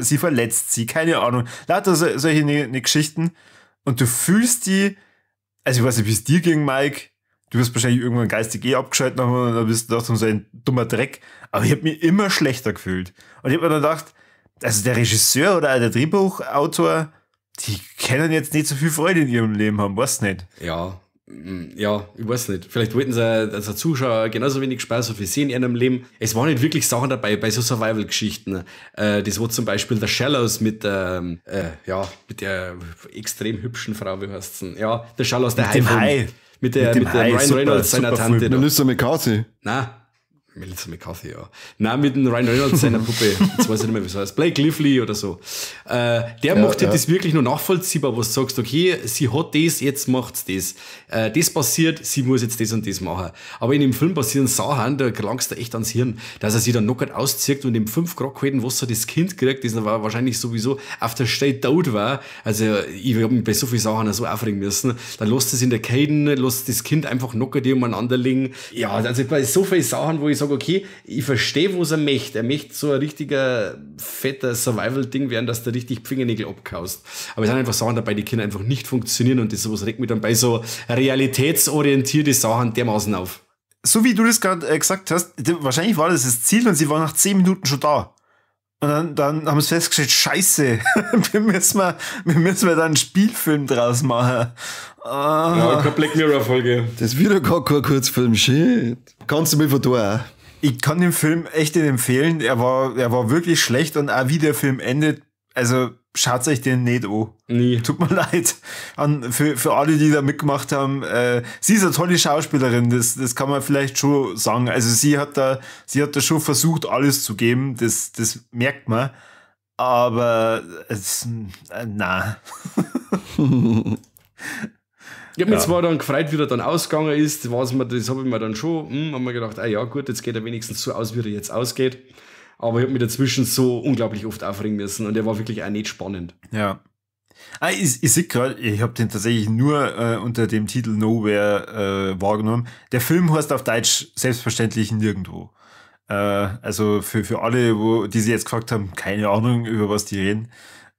sie verletzt sie, keine Ahnung. Lauter solche ne Geschichten. Und du fühlst die, also ich weiß nicht, wie es dir ging, Mike, du wirst wahrscheinlich irgendwann geistig abgeschaltet haben und dann bist du gedacht, so ein dummer Dreck. Aber ich habe mich immer schlechter gefühlt. Und ich habe mir dann gedacht, also der Regisseur oder der Drehbuchautor, die können jetzt nicht so viel Freude in ihrem Leben haben, weiß nicht. Ja, ich weiß nicht. Vielleicht wollten sie als Zuschauer genauso wenig Spaß wie sie in ihrem Leben. Es waren nicht wirklich Sachen dabei bei so Survival-Geschichten. Das war zum Beispiel der Shallows mit der extrem hübschen Frau, wie heißt's denn? Ja, der Shallows, der Hai. Mit der Ryan Reynolds, seiner Tante. Melissa McCarthy. Nein, Melissa McCarthy, ja. Nein, mit dem Ryan Reynolds, seiner Puppe. Jetzt weiß ich nicht mehr, wie es heißt. Blake Lively oder so. Der macht ja das wirklich nur nachvollziehbar, wo du sagst, okay, sie hat das, jetzt macht's das. Das passiert, sie muss jetzt das und das machen. Aber in dem Film passieren Sachen, da gelangst du echt ans Hirn, dass er sich dann knockert auszieht und im 5 Grad kalten Wasser das Kind kriegt, das war wahrscheinlich sowieso auf der Stelle tot war. Also, ich habe mich bei so vielen Sachen so aufregen müssen. Dann lässt es in der Kälte, lässt das Kind einfach knockert umeinander liegen. Ja, also bei so vielen Sachen, wo ich sage, okay, ich verstehe, was er möchte. Er möchte so ein richtiger, fetter Survival-Ding werden, dass du richtig Fingernägel abkaust. Aber es sind einfach Sachen dabei, die können einfach nicht funktionieren und das sowas regt mich dann bei so realitätsorientierte Sachen dermaßen auf. So wie du das gerade gesagt hast, wahrscheinlich war das das Ziel und sie war nach 10 Minuten schon da. Und dann haben sie festgestellt, scheiße, wir müssen da einen Spielfilm draus machen. Ja, keine Black Mirror-Folge. Das ist wieder gar kein Kurzfilm, shit. Kannst du mir von da auch? Ich kann den Film echt nicht empfehlen. Er war wirklich schlecht und auch wie der Film endet, also schaut euch den nicht an. Nie. Tut mir leid. Für alle, die da mitgemacht haben. Sie ist eine tolle Schauspielerin, das kann man vielleicht schon sagen. Also sie hat da schon versucht, alles zu geben, das merkt man. Aber es, na. Ich habe mich zwar dann gefreut, wie er dann ausgegangen ist, das habe ich mir dann schon, haben wir gedacht, ah ja gut, jetzt geht er wenigstens so aus, wie er jetzt ausgeht. Aber ich habe mich dazwischen so unglaublich oft aufregen müssen und der war wirklich auch nicht spannend. Ja. Ah, ich sehe gerade, ich habe den tatsächlich nur unter dem Titel Nowhere wahrgenommen. Der Film heißt auf Deutsch selbstverständlich nirgendwo. Also für alle, die sich jetzt gefragt haben, keine Ahnung, über was die reden.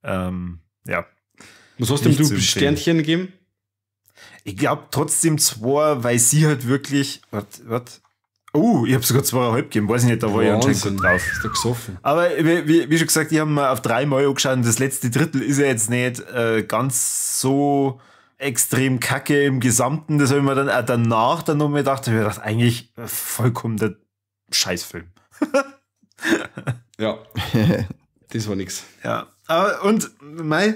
Ja. Was hast du dem du Sternchen gegeben? Ich glaube trotzdem 2, weil sie halt wirklich. Warte. Oh, ich habe sogar 2,5 gegeben. Weiß ich nicht, da war ich anscheinend gut drauf. Ist doch gesoffen. Aber wie schon gesagt, ich habe mir auf 3 Mal angeschaut und das letzte Drittel ist ja jetzt nicht ganz so extrem kacke im Gesamten. Das habe ich mir dann auch danach dann noch mal gedacht. Ich habe gedacht, eigentlich vollkommen der Scheißfilm. Ja. Das war nix. Ja. Aber, und mei,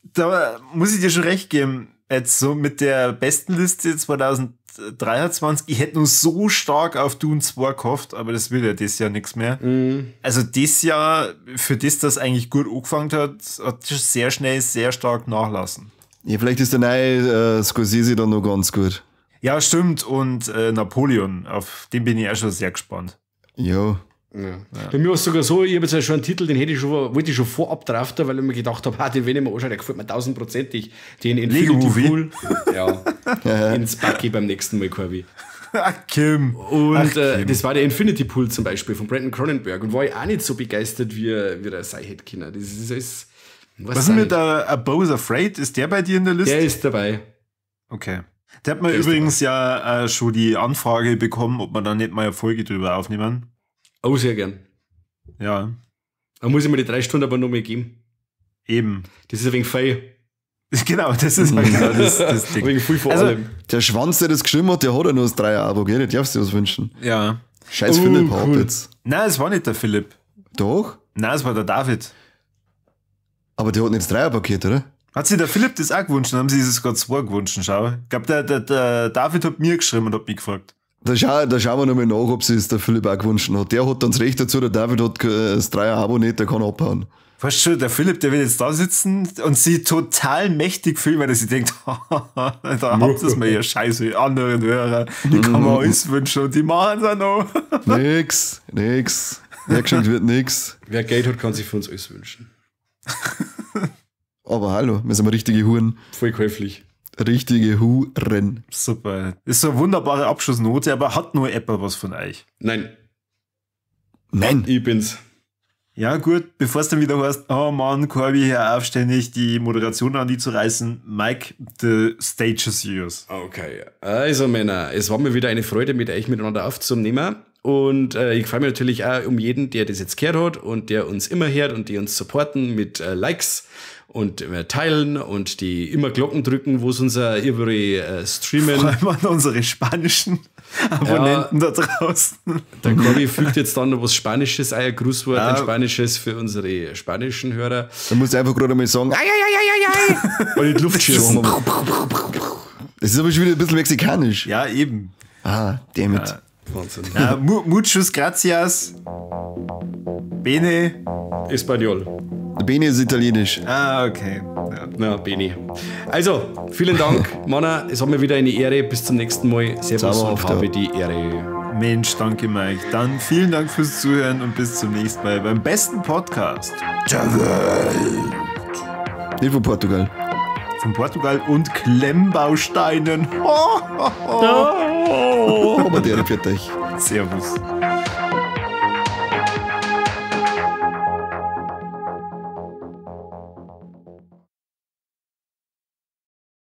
da muss ich dir schon recht geben. Jetzt so mit der besten Liste 2023, ich hätte nur so stark auf Dune 2 gehofft, aber das will ja dieses Jahr nichts mehr. Mm. Also dieses Jahr, für das eigentlich gut angefangen hat, hat sehr schnell, sehr stark nachlassen. Ja, vielleicht ist der neue Scorsese dann noch ganz gut. Ja, stimmt. Und Napoleon, auf den bin ich auch schon sehr gespannt. Ja. Ja. Bei mir war es sogar so, ich habe jetzt ja schon einen Titel, den hätte ich schon, wollte ich schon vorab draften, weil ich mir gedacht habe, den wenn ich mir anschaue, der gefällt mir 1000%ig. Den Infinity Pool. Ja. Ins Bucky beim nächsten Mal, Corby. Ach, Kim. Und Ach, Kim. Das war der Infinity Pool zum Beispiel von Brandon Cronenberg und war ich auch nicht so begeistert, wie der sei hätte können. Das ist alles. Was ist mit der A Beau's Afraid? Ist der bei dir in der Liste? Der ist dabei. Okay. Der hat mir übrigens ja schon die Anfrage bekommen, ob wir da nicht mal eine Folge drüber aufnehmen. Oh, sehr gern. Ja. Da muss ich mir die 3 Stunden aber noch mal geben. Eben. Das ist ein wenig feil. Genau, das ist halt genau das Ding. Wegen viel vor also, allem. Der Schwanz, der das geschrieben hat, der hat ja nur das 3er-Abo, gell? Der darfst du was wünschen. Ja. Scheiß Philipp, cool. Jetzt. Nein, es war nicht der Philipp. Doch? Nein, es war der David. Aber der hat nicht das 3er-Paket, oder? Hat sich der Philipp das auch gewünscht? Dann haben sie sich sogar 2 gewünscht, schau. Ich glaube, der David hat mir geschrieben und hat mich gefragt. Da schauen wir nochmal nach, ob sich der Philipp auch gewünscht hat. Der hat dann das Recht dazu, der David hat das 3er-Abo nicht, der kann abhauen. Weißt du, der Philipp, der wird jetzt da sitzen und sich total mächtig fühlen, weil er sich denkt, da habt ihr es mir ja scheiße, anderen Hörer, die kann man alles wünschen und die machen es auch noch. Nix. Hergeschenkt wird nix. Wer Geld hat, kann sich für uns alles wünschen. Aber hallo, wir sind richtige Huren. Voll käuflich. Richtige Huren. Super. Ist so eine wunderbare Abschlussnote, aber hat nur Apple was von euch? Nein. Nein. Ich bin's. Ja, gut, bevor es dann wieder heißt, oh Mann, Corby, hör auf, ständig die Moderation an die zu reißen. Mike, the stage is yours. Okay, also Männer, es war mir wieder eine Freude, mit euch miteinander aufzunehmen. Und ich freue mich natürlich auch um jeden, der das jetzt gehört hat und der uns immer hört und die uns supporten mit Likes und teilen und die immer Glocken drücken, wo es unser überall streamen. Vor allem an unsere spanischen Abonnenten da draußen. Der Corby fügt jetzt dann noch was Spanisches ein, ein Grußwort, ein Spanisches für unsere spanischen Hörer. Da musst du einfach gerade mal sagen, ai, ai, ai, ai, ai. Und in die Luft schießen. Das ist aber schon wieder ein bisschen mexikanisch. Ja, eben. Ah, damn it. Ja. Wahnsinn. Ja, muchos gracias. Bene. Español. Bene ist italienisch. Ah, okay. Ja. Na, Bene. Also, vielen Dank, Männer. Es hat mir wieder eine Ehre. Bis zum nächsten Mal. Servus und habe die Ehre. Mensch, danke, Mike. Dann vielen Dank fürs Zuhören und bis zum nächsten Mal beim besten Podcast der Welt. Nicht von Portugal. Von Portugal und Klemmbausteinen. Oh, aber der für euch. Servus.